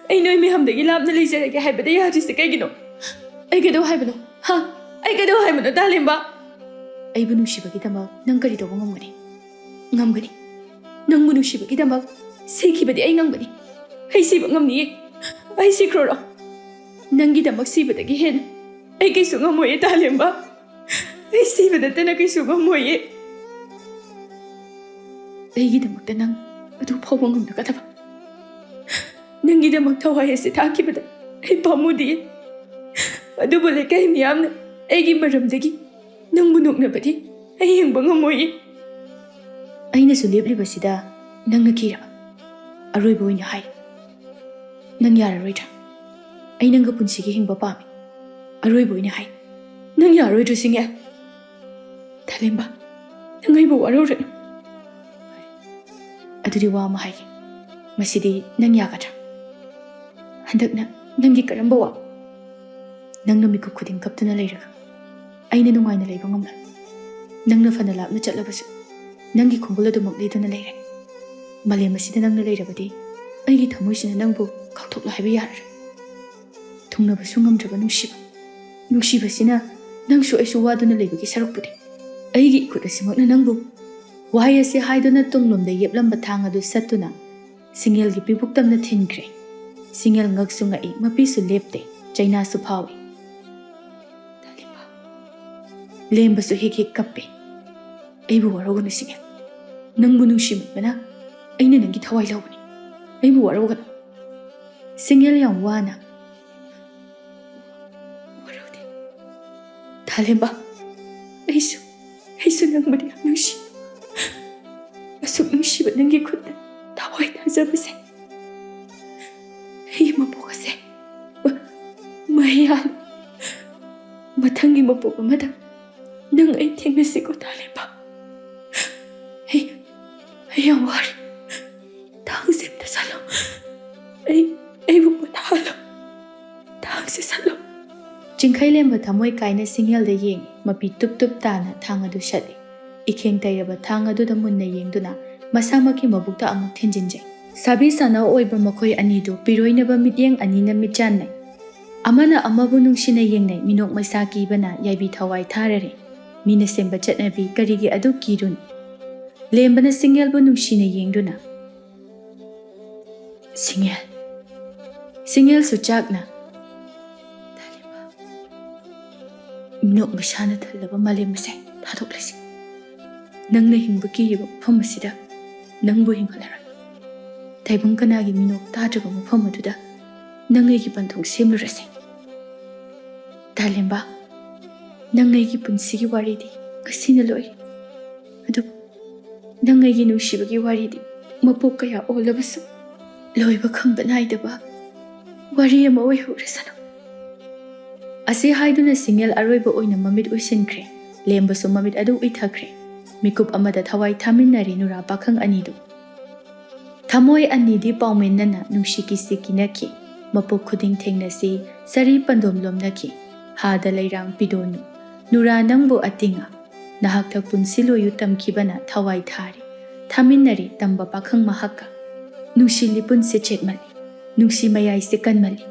ꯑꯩ ꯅꯣꯏ ꯃꯌꯥꯝꯗꯒꯤ ꯂꯥꯞꯅ ꯂꯩꯖꯔꯒꯦ ꯍꯥꯏꯕꯗ ꯌꯥꯗ꯭ꯔꯤꯁꯦ ꯀꯩꯒꯤꯅꯣ? ꯑꯩ ꯀꯩꯗꯧ ꯍꯥꯏꯕꯅꯣ? ꯍꯥ? ꯑꯩ ꯀꯩꯗꯧ ꯍꯥꯏꯕꯅꯣ, ꯇꯥꯂꯦꯝꯕ?" "ꯑꯩꯕꯨ ꯅꯨꯡꯁꯤꯕꯒꯤꯗꯃꯛ ꯅꯪ ꯀꯔꯤ ꯇꯧꯕ ꯉꯝꯒꯅꯤ? ꯉꯝꯒꯅꯤ꯫ ꯅꯪꯕꯨ ꯅꯨꯡꯁꯤꯕꯒꯤꯗꯃꯛ ꯁꯤꯈꯤꯕꯗꯤ ꯑꯩ ꯉꯝꯒꯅꯤ꯫ ꯑꯩ ꯁꯤꯕ ꯉꯝꯅꯤꯌꯦ꯫ ꯑꯩ ꯁꯤꯈ꯭ꯔꯣꯔꯣ? ꯅꯪꯒꯤꯗꯃꯛ ꯁꯤꯕꯗꯒꯤ ꯍꯦꯟꯅ ꯑꯩ ꯀꯩꯁꯨ ꯉꯝꯃꯣꯏꯌꯦ, ꯇꯥꯂꯦꯝꯕ꯫ ꯑꯩ ꯁꯤꯕ ꯅꯠꯇꯅ ꯀꯩꯁꯨ ꯉꯝꯃꯣꯏꯌꯦ꯫" ꯑꯩꯒꯤꯗꯃꯛꯇ ꯅꯪ ꯑꯗꯨ ꯐꯥꯎꯕ ꯉꯝꯂꯒꯗꯕ? ꯅꯪꯒꯤꯗꯃꯛ ꯊꯋꯥꯏ ꯑꯁꯤ ꯊꯥꯈꯤꯕꯗ ꯑꯩ ꯄꯥꯝꯃꯨꯗꯤꯌꯦ꯫ ꯑꯗꯨꯕꯨ ꯂꯩꯀꯥꯏ ꯃꯤꯌꯥꯝꯅ ꯑꯩꯒꯤ ꯃꯔꯝꯗꯒꯤ ꯅꯪꯕꯨ ꯅꯣꯛꯅꯕꯗꯤ ꯑꯩ ꯌꯦꯡꯕ ꯉꯝꯃꯣꯏꯌꯦ꯫ ꯑꯩꯅꯁꯨ ꯂꯦꯞꯂꯤꯕꯁꯤꯗ ꯅꯪꯅ ꯀꯤꯔꯕ? ꯑꯔꯣꯏꯕ ꯑꯣꯏꯅ ꯍꯥꯏ, ꯅꯪ ꯌꯥꯔꯔꯣꯏꯗ꯭ꯔꯥ? ꯑꯩ ꯅꯪꯒ ꯄꯨꯟꯁꯤꯒꯤ ꯍꯤꯡꯕ ꯄꯥꯝꯃꯤ꯫ ꯑꯔꯣꯏꯕ ꯑꯣꯏꯅ ꯍꯥꯏ, ꯅꯪ ꯌꯥꯔꯔꯣꯏꯗ꯭ꯔꯣ ꯁꯤꯡꯉꯦꯜ? ꯊꯥꯂꯦꯝꯕ, ꯅꯪ ꯑꯩꯕꯨ ꯋꯥꯔꯧꯔꯅꯨ꯫ ꯑꯗꯨꯗꯤ ꯋꯥ ꯑꯃ ꯍꯥꯏꯒꯦ, ꯃꯁꯤꯗꯤ ꯅꯪ ꯌꯥꯒꯗ꯭ꯔꯥ? ꯍꯟꯗꯛꯅ ꯅꯪꯒꯤ ꯀꯔꯝꯕ ꯋꯥ? ꯅꯪꯅ ꯃꯤꯀꯨꯞ ꯈꯨꯗꯤꯡ ꯀꯞꯇꯨꯅ ꯂꯩꯔꯒ ꯑꯩꯅ ꯅꯨꯡꯉꯥꯏꯅ ꯂꯩꯕ ꯉꯝꯂꯣꯏ꯫ ꯅꯪꯅ ꯐꯅ ꯂꯥꯞꯅ ꯆꯠꯂꯕꯁꯨ ꯅꯪꯒꯤ ꯈꯣꯡꯒꯨꯜ ꯑꯗꯨꯃꯛ ꯂꯤꯗꯨꯅ ꯂꯩꯔꯦ꯫ ꯃꯥꯂꯦꯝ ꯑꯁꯤꯗ ꯅꯪꯅ ꯂꯩꯔꯕꯗꯤ ꯑꯩꯒꯤ ꯊꯃꯣꯏꯁꯤꯅ ꯅꯪꯕꯨ ꯀꯥꯎꯊꯣꯛꯂꯣ ꯍꯥꯏꯕ ꯌꯥꯔꯔꯣꯏ꯫ ꯊꯨꯡꯅꯕꯁꯨ ꯉꯝꯗ꯭ꯔꯕ ꯅꯨꯡꯁꯤꯕ, ꯅꯨꯡꯁꯤꯕꯁꯤꯅ ꯅꯪꯁꯨ ꯑꯩꯁꯨ ꯋꯥꯗꯨꯅ ꯂꯩꯕꯒꯤ ꯁꯔꯨꯛꯄꯨꯗꯤ ꯑꯩꯒꯤ ꯏꯈꯨꯠ ꯑꯁꯤꯃꯛꯅ ꯅꯪꯕꯨ꯫ ꯋꯥꯍꯩ ꯑꯁꯤ ꯍꯥꯏꯗꯨꯅ ꯇꯨꯡꯂꯣꯝꯗ ꯌꯦꯞꯂꯝꯕ ꯊꯥꯡ ꯑꯗꯨ ꯁꯠꯇꯨꯅ ꯁꯤꯡꯉꯦꯜꯒꯤ ꯄꯤꯕꯨꯛ ꯇꯝꯅ ꯊꯤꯟꯈ꯭ꯔꯦ꯫ ꯁꯤꯡꯉꯦꯜ ꯉꯛꯁꯨ ꯉꯛꯏ, ꯃꯄꯤꯁꯨ ꯂꯦꯞꯇꯦ, ꯆꯩꯅꯥꯁꯨ ꯐꯥꯎꯏ꯫ ꯊꯥꯂꯦꯝꯕ, ꯂꯦꯝꯕꯁꯨ ꯍꯦꯛ ꯍꯦꯛ ꯀꯞꯄꯦ꯫ ꯑꯩꯕꯨ ꯋꯥꯔꯧꯒꯅꯨ ꯁꯤꯡꯉꯦꯜ, ꯅꯪꯕꯨ ꯅꯨꯡꯁꯤꯃꯟꯕꯅ ꯑꯩꯅ ꯅꯪꯒꯤ ꯊꯋꯥꯏ ꯂꯧꯒꯅꯤ꯫ ꯑꯩꯕꯨ ꯋꯥꯔꯧꯒꯅꯨ꯫ ꯁꯤꯡꯉꯦꯜ ꯌꯥꯝ ꯋꯥꯅ, ꯋꯥꯔꯧꯗꯦ ꯊꯥꯂꯦꯝꯕ, ꯑꯩꯁꯨ, ꯑꯩꯁꯨ ꯅꯪꯕꯨꯗꯤ ꯌꯥꯝ ꯅꯨꯡꯁꯤ꯫ ꯑꯁꯨꯛ ꯅꯨꯡꯁꯤꯕ ꯅꯪꯒꯤ ꯈꯨꯠꯇ ꯊꯋꯥꯏ ꯊꯥꯖꯕꯁꯦ ꯑꯩꯒꯤ ꯃꯄꯣꯛ ꯑꯁꯦ ꯃ-, ꯃꯍꯩ ꯌꯥꯜꯂꯨ꯫ ꯃꯊꯪꯒꯤ ꯃꯄꯣꯛ ꯑꯃꯗ ꯅꯪ ꯑꯩ ꯊꯦꯡꯅꯁꯤꯀꯣ ꯊꯥꯂꯦꯝꯕ꯫ ꯑꯩ, ꯑꯩ ꯌꯥꯝ ꯋꯥꯔꯦ꯫ ꯊꯥꯡꯁꯦ ꯑꯝꯇ ꯁꯠꯂꯣ꯫ ꯑꯩ, ꯑꯩꯕꯨ ꯄꯣꯊꯥꯍꯜꯂꯣ꯫ ꯊꯥꯡꯁꯦ ꯁꯠꯂꯣ꯫ ꯆꯤꯡꯈꯩꯂꯦꯝꯕ ꯊꯃꯣꯏ ꯀꯥꯏꯅ ꯁꯤꯡꯉꯦꯜꯗ ꯌꯦꯡꯉꯤ꯫ ꯃꯄꯤ ꯇꯨꯞ ꯇꯨꯞ ꯇꯥꯅ ꯊꯥꯡ ꯑꯗꯨ ꯁꯠꯂꯤ꯫ ꯏꯈꯦꯡ ꯇꯩꯔꯕ ꯊꯥꯡ ꯑꯗꯨꯗ ꯃꯨꯟꯅ ꯌꯦꯡꯗꯨꯅ ꯃꯁꯥꯃꯛꯀꯤ ꯃꯕꯨꯛꯇ ꯑꯃꯨꯛ ꯊꯤꯟꯖꯤꯟꯖꯩ꯫ ꯁꯥꯕꯤ ꯁꯥꯅꯧ ꯑꯣꯏꯕ ꯃꯈꯣꯏ ꯑꯅꯤꯗꯨ ꯄꯤꯔꯣꯏꯅꯕ ꯃꯤꯠꯌꯦꯡ ꯑꯅꯤꯅ ꯃꯤꯠ ꯆꯥꯟꯅꯩ꯫ ꯑꯃꯅ ꯑꯃꯕꯨ ꯅꯨꯡꯁꯤꯅ ꯌꯦꯡꯅꯩ, ꯃꯤꯅꯣꯛ ꯃꯩꯁꯥ ꯀꯤꯕꯅ ꯌꯥꯏꯕꯤ ꯊꯋꯥꯏ ꯊꯥꯔꯔꯦ꯫ ꯃꯤꯅ ꯁꯦꯝꯕ ꯆꯠꯅꯕꯤ ꯀꯔꯤꯒꯤ ꯑꯗꯨ ꯀꯤꯔꯨꯅꯤ? ꯂꯦꯝꯕꯅ ꯁꯤꯡꯉꯦꯜꯕꯨ ꯅꯨꯡꯁꯤꯅ ꯌꯦꯡꯗꯨꯅ, ꯁꯤꯡꯉꯦꯜ, ꯁꯤꯡꯉꯦꯜꯁꯨ ꯆꯥꯛꯅ, ꯊꯥꯂꯦꯝꯕ, ꯃꯤꯅꯣꯛ ꯃꯩꯁꯥꯅ ꯊꯜꯂꯕ ꯃꯥꯂꯦꯝ ꯑꯁꯦ ꯊꯥꯗꯣꯛꯂꯁꯤ꯫ ꯅꯪꯅ ꯍꯤꯡꯕ ꯀꯤꯔꯤꯕ ꯃꯐꯝ ꯑꯁꯤꯗ ꯅꯪꯕꯨ ꯍꯤꯡꯍꯜꯂꯔꯣꯏ꯫ ꯇꯥꯏꯕꯪ ꯀꯅꯥꯒꯤ ꯃꯤꯅꯣꯛ ꯇꯥꯗ꯭ꯔꯕ ꯃꯐꯝ ꯑꯗꯨꯗ ꯅꯪ ꯑꯩꯒꯤ ꯄꯟꯊꯨꯡ ꯁꯦꯝꯂꯨꯔꯁꯦ꯫ ꯇꯥꯂꯦꯝꯕ, ꯅꯪ ꯑꯩꯒꯤ ꯄꯨꯟꯁꯤꯒꯤ ꯋꯥꯔꯤꯗꯤ ꯉꯁꯤꯅ ꯂꯣꯏꯔꯦ꯫ ꯑꯗꯨꯕꯨ ꯅꯪ ꯑꯩꯒꯤ ꯅꯨꯡꯁꯤꯕꯒꯤ ꯋꯥꯔꯤꯗꯤ ꯃꯄꯣꯛ ꯀꯌꯥ ꯑꯣꯜꯂꯕꯁꯨ ꯂꯣꯏꯕ ꯈꯪꯕ ꯅꯥꯏꯗꯕ ꯋꯥꯔꯤ ꯑꯃ ꯑꯣꯏꯍꯧꯔꯁꯅꯨ꯫ ꯑꯁꯤ ꯍꯥꯏꯗꯨꯅ ꯁꯤꯡꯉꯦꯜ ꯑꯔꯣꯏꯕ ꯑꯣꯏꯅ ꯃꯃꯤꯠ ꯎꯏꯁꯤꯟꯈ꯭ꯔꯦ꯫ ꯂꯦꯝꯕꯁꯨ ꯃꯃꯤꯠ ꯑꯗꯨ ꯎꯏꯊꯈ꯭ꯔꯦ꯫ ꯃꯤꯀꯨꯞ ꯑꯃꯗ ꯊꯋꯥꯏ ꯊꯥꯃꯤꯟꯅꯔꯦ ꯅꯨꯔꯥ ꯄꯥꯈꯪ ꯑꯅꯤꯗꯨ꯫ ꯊꯃꯣꯏ ꯑꯅꯤꯗꯤ ꯄꯥꯎꯃꯤꯟꯅꯅ ꯅꯨꯡꯁꯤ ꯀꯤꯁꯤ ꯀꯤꯅꯈꯤ꯫ ꯃꯄꯣꯛ ꯈꯨꯗꯤꯡ ꯊꯦꯡꯅꯁꯤ, ꯁꯔꯤ ꯄꯟꯗꯣꯝ ꯂꯣꯝꯅꯈꯤ꯫ ꯍꯥꯗ ꯂꯩꯔꯥꯡ ꯄꯤꯗꯣꯅꯨ꯫ ꯅꯨꯔꯥ ꯅꯪꯕꯨ ꯑꯇꯤꯡꯉ꯫ ꯅꯍꯥꯛꯇ ꯄꯨꯟꯁꯤ ꯂꯣꯏꯌꯨ ꯇꯝꯈꯤꯕꯅ ꯊꯋꯥꯏ ꯊꯥꯔꯤ꯫ ꯊꯥꯃꯤꯟꯅꯔꯤ ꯇꯝꯕ ꯄꯥꯈꯪ ꯃꯍꯥꯛꯀ꯫ ꯅꯨꯡꯁꯤ ꯂꯤꯄꯨꯟꯁꯦ ꯆꯦꯠꯃꯜꯂꯤ꯫ ꯅꯨꯡꯁꯤ ꯃꯌꯥꯏꯁꯦ ꯀꯟꯃꯜꯂꯤ꯫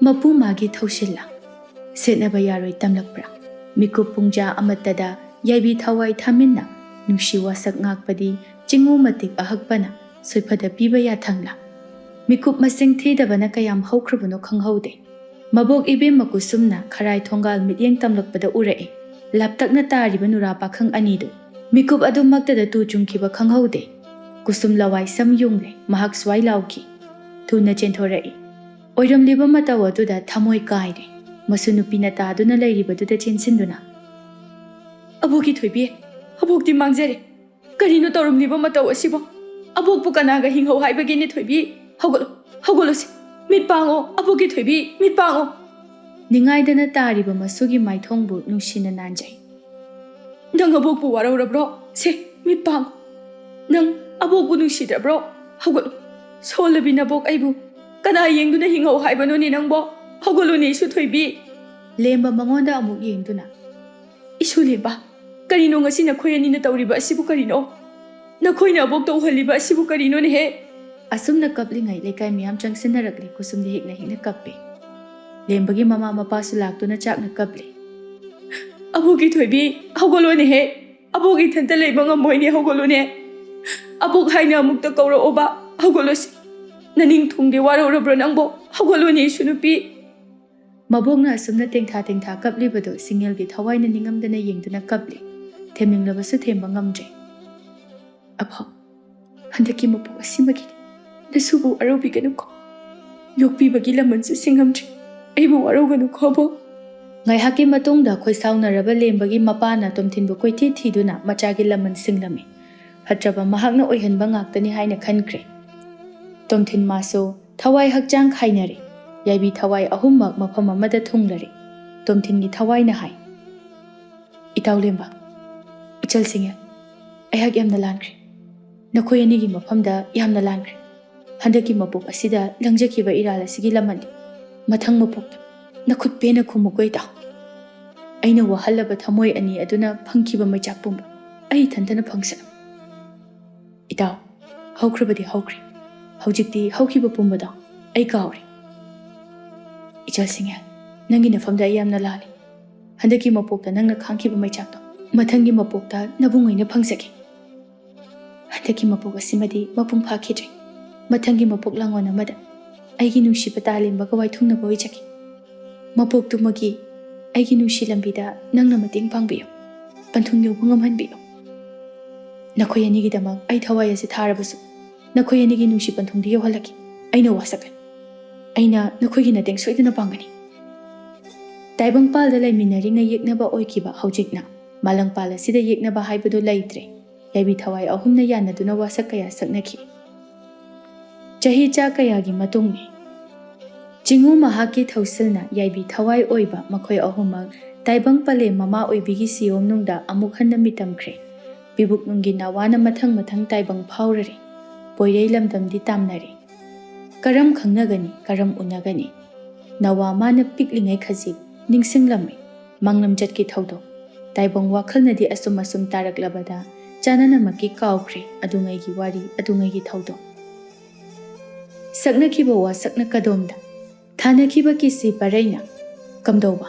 ꯃꯄꯨ ꯃꯥꯒꯤ ꯊꯧꯁꯤꯜꯂ꯫ ꯁꯦꯠꯅꯕ ꯌꯥꯔꯣꯏ ꯇꯝꯂꯛꯄ꯭ꯔꯥ? ꯃꯤꯀꯨꯞ ꯄꯨꯡꯖꯥ ꯑꯃꯠꯇꯗ ꯌꯥꯏꯕꯤ ꯊꯋꯥꯏ ꯊꯥꯃꯤꯟꯅ꯫ ꯅꯨꯡꯁꯤ ꯋꯥꯁꯛ ꯉꯥꯛꯄꯗꯤ ꯆꯤꯡꯉꯨ ꯃꯇꯤꯛ ꯑꯍꯛꯄꯅ ꯁꯣꯏꯐꯗ ꯄꯤꯕ ꯌꯥꯊꯪꯂꯥ? ꯃꯤꯀꯨꯞ ꯃꯁꯤꯡ ꯊꯤꯗꯕꯅ ꯀꯌꯥꯝ ꯍꯧꯈ꯭ꯔꯕꯅꯣ ꯈꯪꯍꯧꯗꯦ꯫ ꯃꯕꯣꯛ ꯏꯕꯦꯝꯃ ꯀꯨꯁꯨꯝꯅ ꯈꯔꯥꯏ ꯊꯣꯡꯒꯥꯜ ꯃꯤꯠꯌꯦꯡ ꯇꯝꯂꯛꯄꯗ ꯎꯔꯛꯏ꯫ ꯂꯥꯞꯇꯛꯅ ꯇꯥꯔꯤꯕ ꯅꯨꯔꯥ ꯄꯥꯈꯪ ꯑꯅꯤꯗꯨ꯫ ꯃꯤꯀꯨꯞ ꯑꯗꯨꯃꯛꯇꯗ ꯇꯨ ꯆꯨꯡꯈꯤꯕ ꯈꯪꯍꯧꯗꯦ꯫ ꯀꯨꯁꯨꯝ ꯂꯋꯥꯏ ꯁꯝ ꯌꯨꯡꯂꯦ, ꯃꯍꯥꯛ ꯁ꯭ꯋꯥꯏ ꯂꯥꯎꯈꯤ꯫ ꯊꯨꯅ ꯆꯦꯟꯊꯣꯔꯛꯏ꯫ ꯑꯣꯏꯔꯝꯂꯤꯕ ꯃꯇꯧ ꯑꯗꯨꯗ ꯊꯃꯣꯏ ꯀꯥꯏꯔꯦ꯫ ꯃꯁꯨ ꯅꯨꯄꯤꯅ ꯇꯥꯗꯨꯅ ꯂꯩꯔꯤꯕꯗꯨꯗ ꯆꯦꯟꯁꯤꯟꯗꯨꯅ, "ꯑꯕꯣꯛꯀꯤ ꯊꯣꯏꯕꯤ, ꯑꯕꯣꯛꯇꯤ ꯃꯥꯡꯖꯔꯦ꯫ ꯀꯔꯤꯅꯣ ꯇꯧꯔꯝꯂꯤꯕ ꯃꯇꯧ ꯑꯁꯤꯕꯨ? ꯑꯕꯣꯛꯄꯨ ꯀꯅꯥꯒ ꯍꯤꯡꯍꯧ ꯍꯥꯏꯕꯒꯦꯅꯦ ꯊꯣꯏꯕꯤ? ꯍꯧꯒꯠꯂꯣ, ꯍꯧꯒꯠꯂꯣꯁꯤ꯫ ꯃꯤꯠ ꯄꯥꯡꯉꯣ, ꯑꯕꯣꯛꯀꯤ ꯊꯣꯏꯕꯤ, ꯃꯤꯠ ꯄꯥꯡꯉꯣ!" ꯅꯤꯡꯉꯥꯏꯗꯅ ꯇꯥꯔꯤꯕ ꯃꯁꯨꯒꯤ ꯃꯥꯏꯊꯣꯡꯕꯨ ꯅꯨꯡꯁꯤꯅ ꯅꯥꯟꯖꯩ꯫ "ꯅꯪ ꯑꯕꯣꯛꯄꯨ ꯋꯥꯔꯧꯔꯕ꯭ꯔꯣ? ꯁꯦ, ꯃꯤꯠ ꯄꯥꯡꯉꯨ꯫ ꯅꯪ ꯑꯕꯣꯛꯄꯨ ꯅꯨꯡꯁꯤꯗ꯭ꯔꯕ꯭ꯔꯣ? ꯍꯧꯒꯠꯂꯨ꯫ ꯁꯣꯜꯂꯕꯤ ꯅꯕꯣꯛ ꯑꯩꯕꯨ ꯀꯅꯥ ꯌꯦꯡꯗꯨꯅ ꯍꯤꯡꯍꯧ ꯍꯥꯏꯕꯅꯣꯅꯦ ꯅꯪꯕꯣ? ꯍꯧꯒꯠꯂꯨꯅꯦ, ꯏꯁꯨ ꯊꯣꯏꯕꯤ!" ꯂꯦꯝꯕ ꯃꯉꯣꯟꯗ ꯑꯃꯨꯛ ꯌꯦꯡꯗꯨꯅ, "ꯏꯁꯨ ꯂꯦꯝꯕ, ꯀꯔꯤꯅꯣ ꯉꯁꯤ ꯅꯈꯣꯏ ꯑꯅꯤꯅ ꯇꯧꯔꯤꯕ ꯑꯁꯤꯕꯨ ꯀꯔꯤꯅꯣ? ꯅꯈꯣꯏꯅ ꯑꯕꯣꯛꯇ ꯎꯍꯜꯂꯤꯕ ꯑꯁꯤꯕꯨ ꯀꯔꯤꯅꯣꯅꯦꯍꯦ?" ꯑꯁꯨꯝꯅ ꯀꯞꯂꯤꯉꯩ ꯂꯩꯀꯥꯏ ꯃꯤꯌꯥꯝ ꯆꯪꯁꯤꯟꯅꯔꯛꯂꯦ꯫ ꯀꯨꯁꯨꯝꯗꯤ ꯍꯤꯛꯅ ꯍꯤꯛꯅ ꯀꯞꯄꯤ꯫ ꯂꯦꯝꯕꯒꯤ ꯃꯃꯥ ꯃꯄꯥꯁꯨ ꯂꯥꯛꯇꯨꯅ ꯆꯥꯛꯅ ꯀꯞꯂꯤ꯫ "ꯑꯕꯣꯛꯀꯤ ꯊꯣꯏꯕꯤ, ꯍꯧꯒꯠꯂꯣꯅꯦꯍꯦ꯫ ꯑꯕꯣꯛ ꯏꯊꯟꯇ ꯂꯩꯕ ꯉꯝꯃꯣꯏꯅꯦ, ꯍꯧꯒꯠꯂꯨꯅꯦ꯫ ꯑꯕꯣꯛ ꯍꯥꯏꯅ ꯑꯃꯨꯛꯇ ꯀꯧꯔꯛꯑꯣꯕ, ꯍꯧꯒꯠꯂꯣꯁꯤ꯫ ꯅꯅꯤꯡ ꯊꯨꯡꯗꯦ ꯋꯥꯔꯧꯔꯕ꯭ꯔꯣ ꯅꯪꯕꯣ? ꯍꯧꯒꯠꯂꯣꯅꯦ, ꯏꯁꯨ ꯅꯨꯄꯤ!" ꯃꯕꯣꯛꯅ ꯑꯁꯨꯝꯅ ꯇꯦꯡꯊꯥ ꯇꯦꯡꯊꯥ ꯀꯞꯂꯤꯕꯗꯨ ꯁꯤꯡꯉꯦꯜꯒꯤ ꯊꯋꯥꯏꯅ ꯅꯤꯡꯉꯝꯗꯅ ꯌꯦꯡꯗꯨꯅ ꯀꯞꯂꯤ꯫ ꯊꯦꯝꯅꯤꯡꯂꯕꯁꯨ ꯊꯦꯝꯕ ꯉꯝꯗ꯭ꯔꯦ꯫ "ꯑꯕꯣꯛ, ꯍꯟꯗꯛꯀꯤ ꯃꯄꯣꯛ ꯑꯁꯤꯃꯒꯤꯗꯤ ꯅꯁꯨꯕꯨ ꯋꯥꯔꯧꯕꯤꯒꯅꯨꯀꯣ꯫ ꯌꯣꯛꯄꯤꯕꯒꯤ ꯂꯃꯟꯁꯨ ꯁꯤꯡꯉꯝꯗ꯭ꯔꯦ꯫ ꯑꯩꯕꯨ ꯋꯥꯔꯧꯒꯅꯨꯀꯣ ꯑꯕꯣꯛ꯫ ꯉꯥꯏꯍꯥꯛꯀꯤ ꯃꯇꯨꯡꯗ ꯈꯣꯏꯁꯥꯎꯅꯔꯕ ꯂꯦꯝꯕꯒꯤ ꯃꯄꯥꯅ ꯇꯣꯝꯊꯤꯟꯕꯨ ꯀꯣꯏꯊꯤ ꯊꯤꯗꯨꯅ ꯃꯆꯥꯒꯤ ꯂꯃꯟ ꯁꯤꯡꯂꯝꯃꯤ꯫ ꯐꯠꯇ꯭ꯔꯕ ꯃꯍꯥꯛꯅ ꯑꯣꯏꯍꯟꯕ ꯉꯥꯛꯇꯅꯤ ꯍꯥꯏꯅ ꯈꯟꯈ꯭ꯔꯦ꯫ ꯇꯣꯝꯊꯤꯟ ꯃꯥꯁꯨ ꯊꯋꯥꯏ ꯍꯛꯆꯥꯡ ꯈꯥꯏꯅꯔꯦ꯫ ꯌꯥꯏꯕꯤ ꯊꯋꯥꯏ ꯑꯍꯨꯝꯃꯛ ꯃꯐꯝ ꯑꯃꯗ ꯊꯨꯡꯂꯔꯦ꯫ ꯇꯣꯝꯊꯤꯟꯒꯤ ꯊꯋꯥꯏꯅ ꯍꯥꯏ, "ꯏꯇꯥꯎ ꯂꯦꯝꯕ, ꯏꯆꯜ ꯁꯤꯡꯉꯦꯜ, ꯑꯩꯍꯥꯛ ꯌꯥꯝꯅ ꯂꯥꯟꯈ꯭ꯔꯦ꯫ ꯅꯈꯣꯏ ꯑꯅꯤꯒꯤ ꯃꯐꯝꯗ ꯌꯥꯝꯅ ꯂꯥꯟꯈ꯭ꯔꯦ꯫ ꯍꯟꯗꯛꯀꯤ ꯃꯄꯣꯛ ꯑꯁꯤꯗ ꯂꯪꯖꯈꯤꯕ ꯏꯔꯥꯜ ꯑꯁꯤꯒꯤ ꯂꯃꯟꯗꯤ ꯃꯊꯪ ꯃꯄꯣꯛꯇ ꯅꯈꯨꯠ ꯄꯦꯟꯅ ꯈꯨꯝꯃꯨꯀꯣ ꯏꯇꯥꯎ꯫ ꯑꯩꯅ ꯋꯥꯍꯜꯂꯕ ꯊꯃꯣꯏ ꯑꯅꯤ ꯑꯗꯨꯅ ꯐꯪꯈꯤꯕ ꯃꯩꯆꯥꯛ ꯄꯨꯝꯕ ꯑꯩ ꯏꯊꯟꯇꯅ ꯐꯪꯁꯅꯨ꯫ ꯏꯇꯥꯎ, ꯍꯧꯈ꯭ꯔꯕꯗꯤ ꯍꯧꯈ꯭ꯔꯦ꯫ ꯍꯧꯖꯤꯛꯇꯤ ꯍꯧꯈꯤꯕ ꯄꯨꯝꯕꯗꯣ ꯑꯩ ꯀꯥꯎꯔꯦ꯫ ꯏꯆꯜ ꯁꯤꯡꯉꯦꯜ, ꯅꯪꯒꯤ ꯅꯐꯝꯗ ꯑꯩ ꯌꯥꯝꯅ ꯂꯥꯜꯂꯦ꯫ ꯍꯟꯗꯛꯀꯤ ꯃꯄꯣꯛꯇ ꯅꯪꯅ ꯈꯥꯡꯈꯤꯕ ꯃꯩꯆꯥꯛꯇꯣ ꯃꯊꯪꯒꯤ ꯃꯄꯣꯛꯇ ꯅꯕꯨꯡ ꯑꯣꯏꯅ ꯐꯪꯖꯒꯦ꯫ ꯍꯟꯗꯛꯀꯤ ꯃꯄꯣꯛ ꯑꯁꯤꯃꯗꯤ ꯃꯄꯨꯡ ꯐꯥꯈꯤꯗ꯭ꯔꯦ꯫ ꯃꯊꯪꯒꯤ ꯃꯄꯣꯛ ꯂꯥꯡꯑꯣꯟ ꯑꯃꯗ ꯑꯩꯒꯤ ꯅꯨꯡꯁꯤꯕ ꯇꯥꯂꯦꯝꯕꯒ ꯋꯥꯏꯊꯨꯡꯅꯕ ꯑꯣꯏꯖꯒꯦ꯫ ꯃꯄꯣꯛꯇꯨꯃꯒꯤ ꯑꯩꯒꯤ ꯅꯨꯡꯁꯤ ꯂꯝꯕꯤꯗ ꯅꯪꯅ ꯃꯇꯦꯡ ꯄꯥꯡꯕꯤꯌꯨ, ꯄꯟꯊꯨꯡ ꯌꯧꯕ ꯉꯝꯍꯟꯕꯤꯌꯨ꯫ ꯅꯈꯣꯏ ꯑꯅꯤꯒꯤꯗꯃꯛ ꯑꯩ ꯊꯋꯥꯏ ꯑꯁꯤ ꯊꯥꯔꯕꯁꯨ ꯅꯈꯣꯏ ꯑꯅꯤꯒꯤ ꯅꯨꯡꯁꯤ ꯄꯟꯊꯨꯡꯗ ꯌꯧꯍꯜꯂꯛꯀꯦ꯫ ꯑꯩꯅ ꯋꯥꯁꯛꯂꯦ꯫ ꯑꯩꯅ ꯅꯈꯣꯏꯒꯤ ꯃꯇꯦꯡ ꯁꯣꯏꯗꯅ ꯄꯥꯡꯒꯅꯤ꯫" ꯇꯥꯏꯕꯪꯄꯥꯜꯗ ꯂꯩꯃꯤꯟꯅꯔꯤꯉꯩ ꯌꯦꯛꯅꯕ ꯑꯣꯏꯈꯤꯕ ꯍꯧꯖꯤꯛꯅ ꯃꯥꯂꯪꯄꯥꯜ ꯑꯁꯤꯗ ꯌꯦꯛꯅꯕ ꯍꯥꯏꯕꯗꯨ ꯂꯩꯇ꯭ꯔꯦ꯫ ꯌꯥꯏꯕꯤ ꯊꯋꯥꯏ ꯑꯍꯨꯝꯅ ꯌꯥꯅꯗꯨꯅ ꯋꯥꯁꯛ ꯀꯌꯥ ꯁꯛꯅꯈꯤ꯫ ꯆꯍꯤ ꯆꯥ ꯀꯌꯥꯒꯤ ꯃꯇꯨꯡꯅꯤ꯫ ꯆꯤꯡꯉꯨ ꯃꯍꯥꯛꯀꯤ ꯊꯧꯁꯤꯜꯅ ꯌꯥꯏꯕꯤ ꯊꯋꯥꯏ ꯑꯣꯏꯕ ꯃꯈꯣꯏ ꯑꯍꯨꯝꯃꯛ ꯇꯥꯏꯕꯪ ꯄꯂꯦꯝ ꯃꯃꯥ ꯑꯣꯏꯕꯤꯒꯤ ꯁꯤꯌꯣꯝꯅꯨꯡꯗ ꯑꯃꯨꯛ ꯍꯟꯅ ꯃꯤꯇꯝꯈ꯭ꯔꯦ꯫ ꯄꯤꯕꯨꯛꯅꯨꯡꯒꯤ ꯅꯋꯥꯅ ꯃꯊꯪ ꯃꯊꯪ ꯇꯥꯏꯕꯪ ꯐꯥꯎꯔꯔꯦ꯫ ꯄꯣꯏꯔꯩ ꯂꯝꯗꯝꯗꯤ ꯇꯥꯝꯅꯔꯦ꯫ ꯀꯔꯝ ꯈꯪꯅꯒꯅꯤ, ꯀꯔꯝ ꯎꯅꯒꯅꯤ? ꯅꯋꯥ ꯃꯥꯅ ꯄꯤꯛꯂꯤꯉꯩ ꯈꯖꯤꯛ ꯅꯤꯡꯁꯤꯡꯂꯝꯃꯤ꯫ ꯃꯥꯡꯂꯝꯖꯠꯀꯤ ꯊꯧꯗꯣꯛ꯫ ꯇꯥꯏꯕꯪ ꯋꯥꯈꯜꯅꯗꯤ ꯑꯁꯨꯝ ꯑꯁꯨꯝ ꯇꯥꯔꯛꯂꯕꯗ ꯆꯥꯅꯅꯃꯛꯀꯤ ꯀꯥꯎꯈ꯭ꯔꯦ ꯑꯗꯨꯉꯩꯒꯤ ꯋꯥꯔꯤ, ꯑꯗꯨꯉꯩꯒꯤ ꯊꯧꯗꯣꯛ꯫ ꯁꯛꯅꯈꯤꯕ ꯋꯥꯁꯛꯅ ꯀꯗꯣꯝꯗ? ꯊꯥꯅꯈꯤꯕ ꯀꯤꯁꯤ ꯄꯔꯩꯅ ꯀꯝꯗꯧꯕ?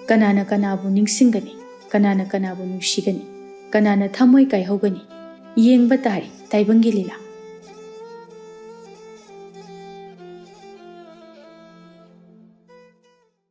ꯀꯅꯥꯅ ꯀꯅꯥꯕꯨ ꯅꯤꯡꯁꯤꯡꯒꯅꯤ? ꯀꯅꯥꯅ ꯀꯅꯥꯕꯨ ꯅꯨꯡꯁꯤꯒꯅꯤ? ꯀꯅꯥꯅ ꯊꯃꯣꯏ ꯀꯥꯏꯍꯧꯒꯅꯤ? ꯌꯦꯡꯕ ꯇꯥꯔꯤ ꯇꯥꯏꯕꯪꯒꯤ ꯂꯤꯂꯥ꯫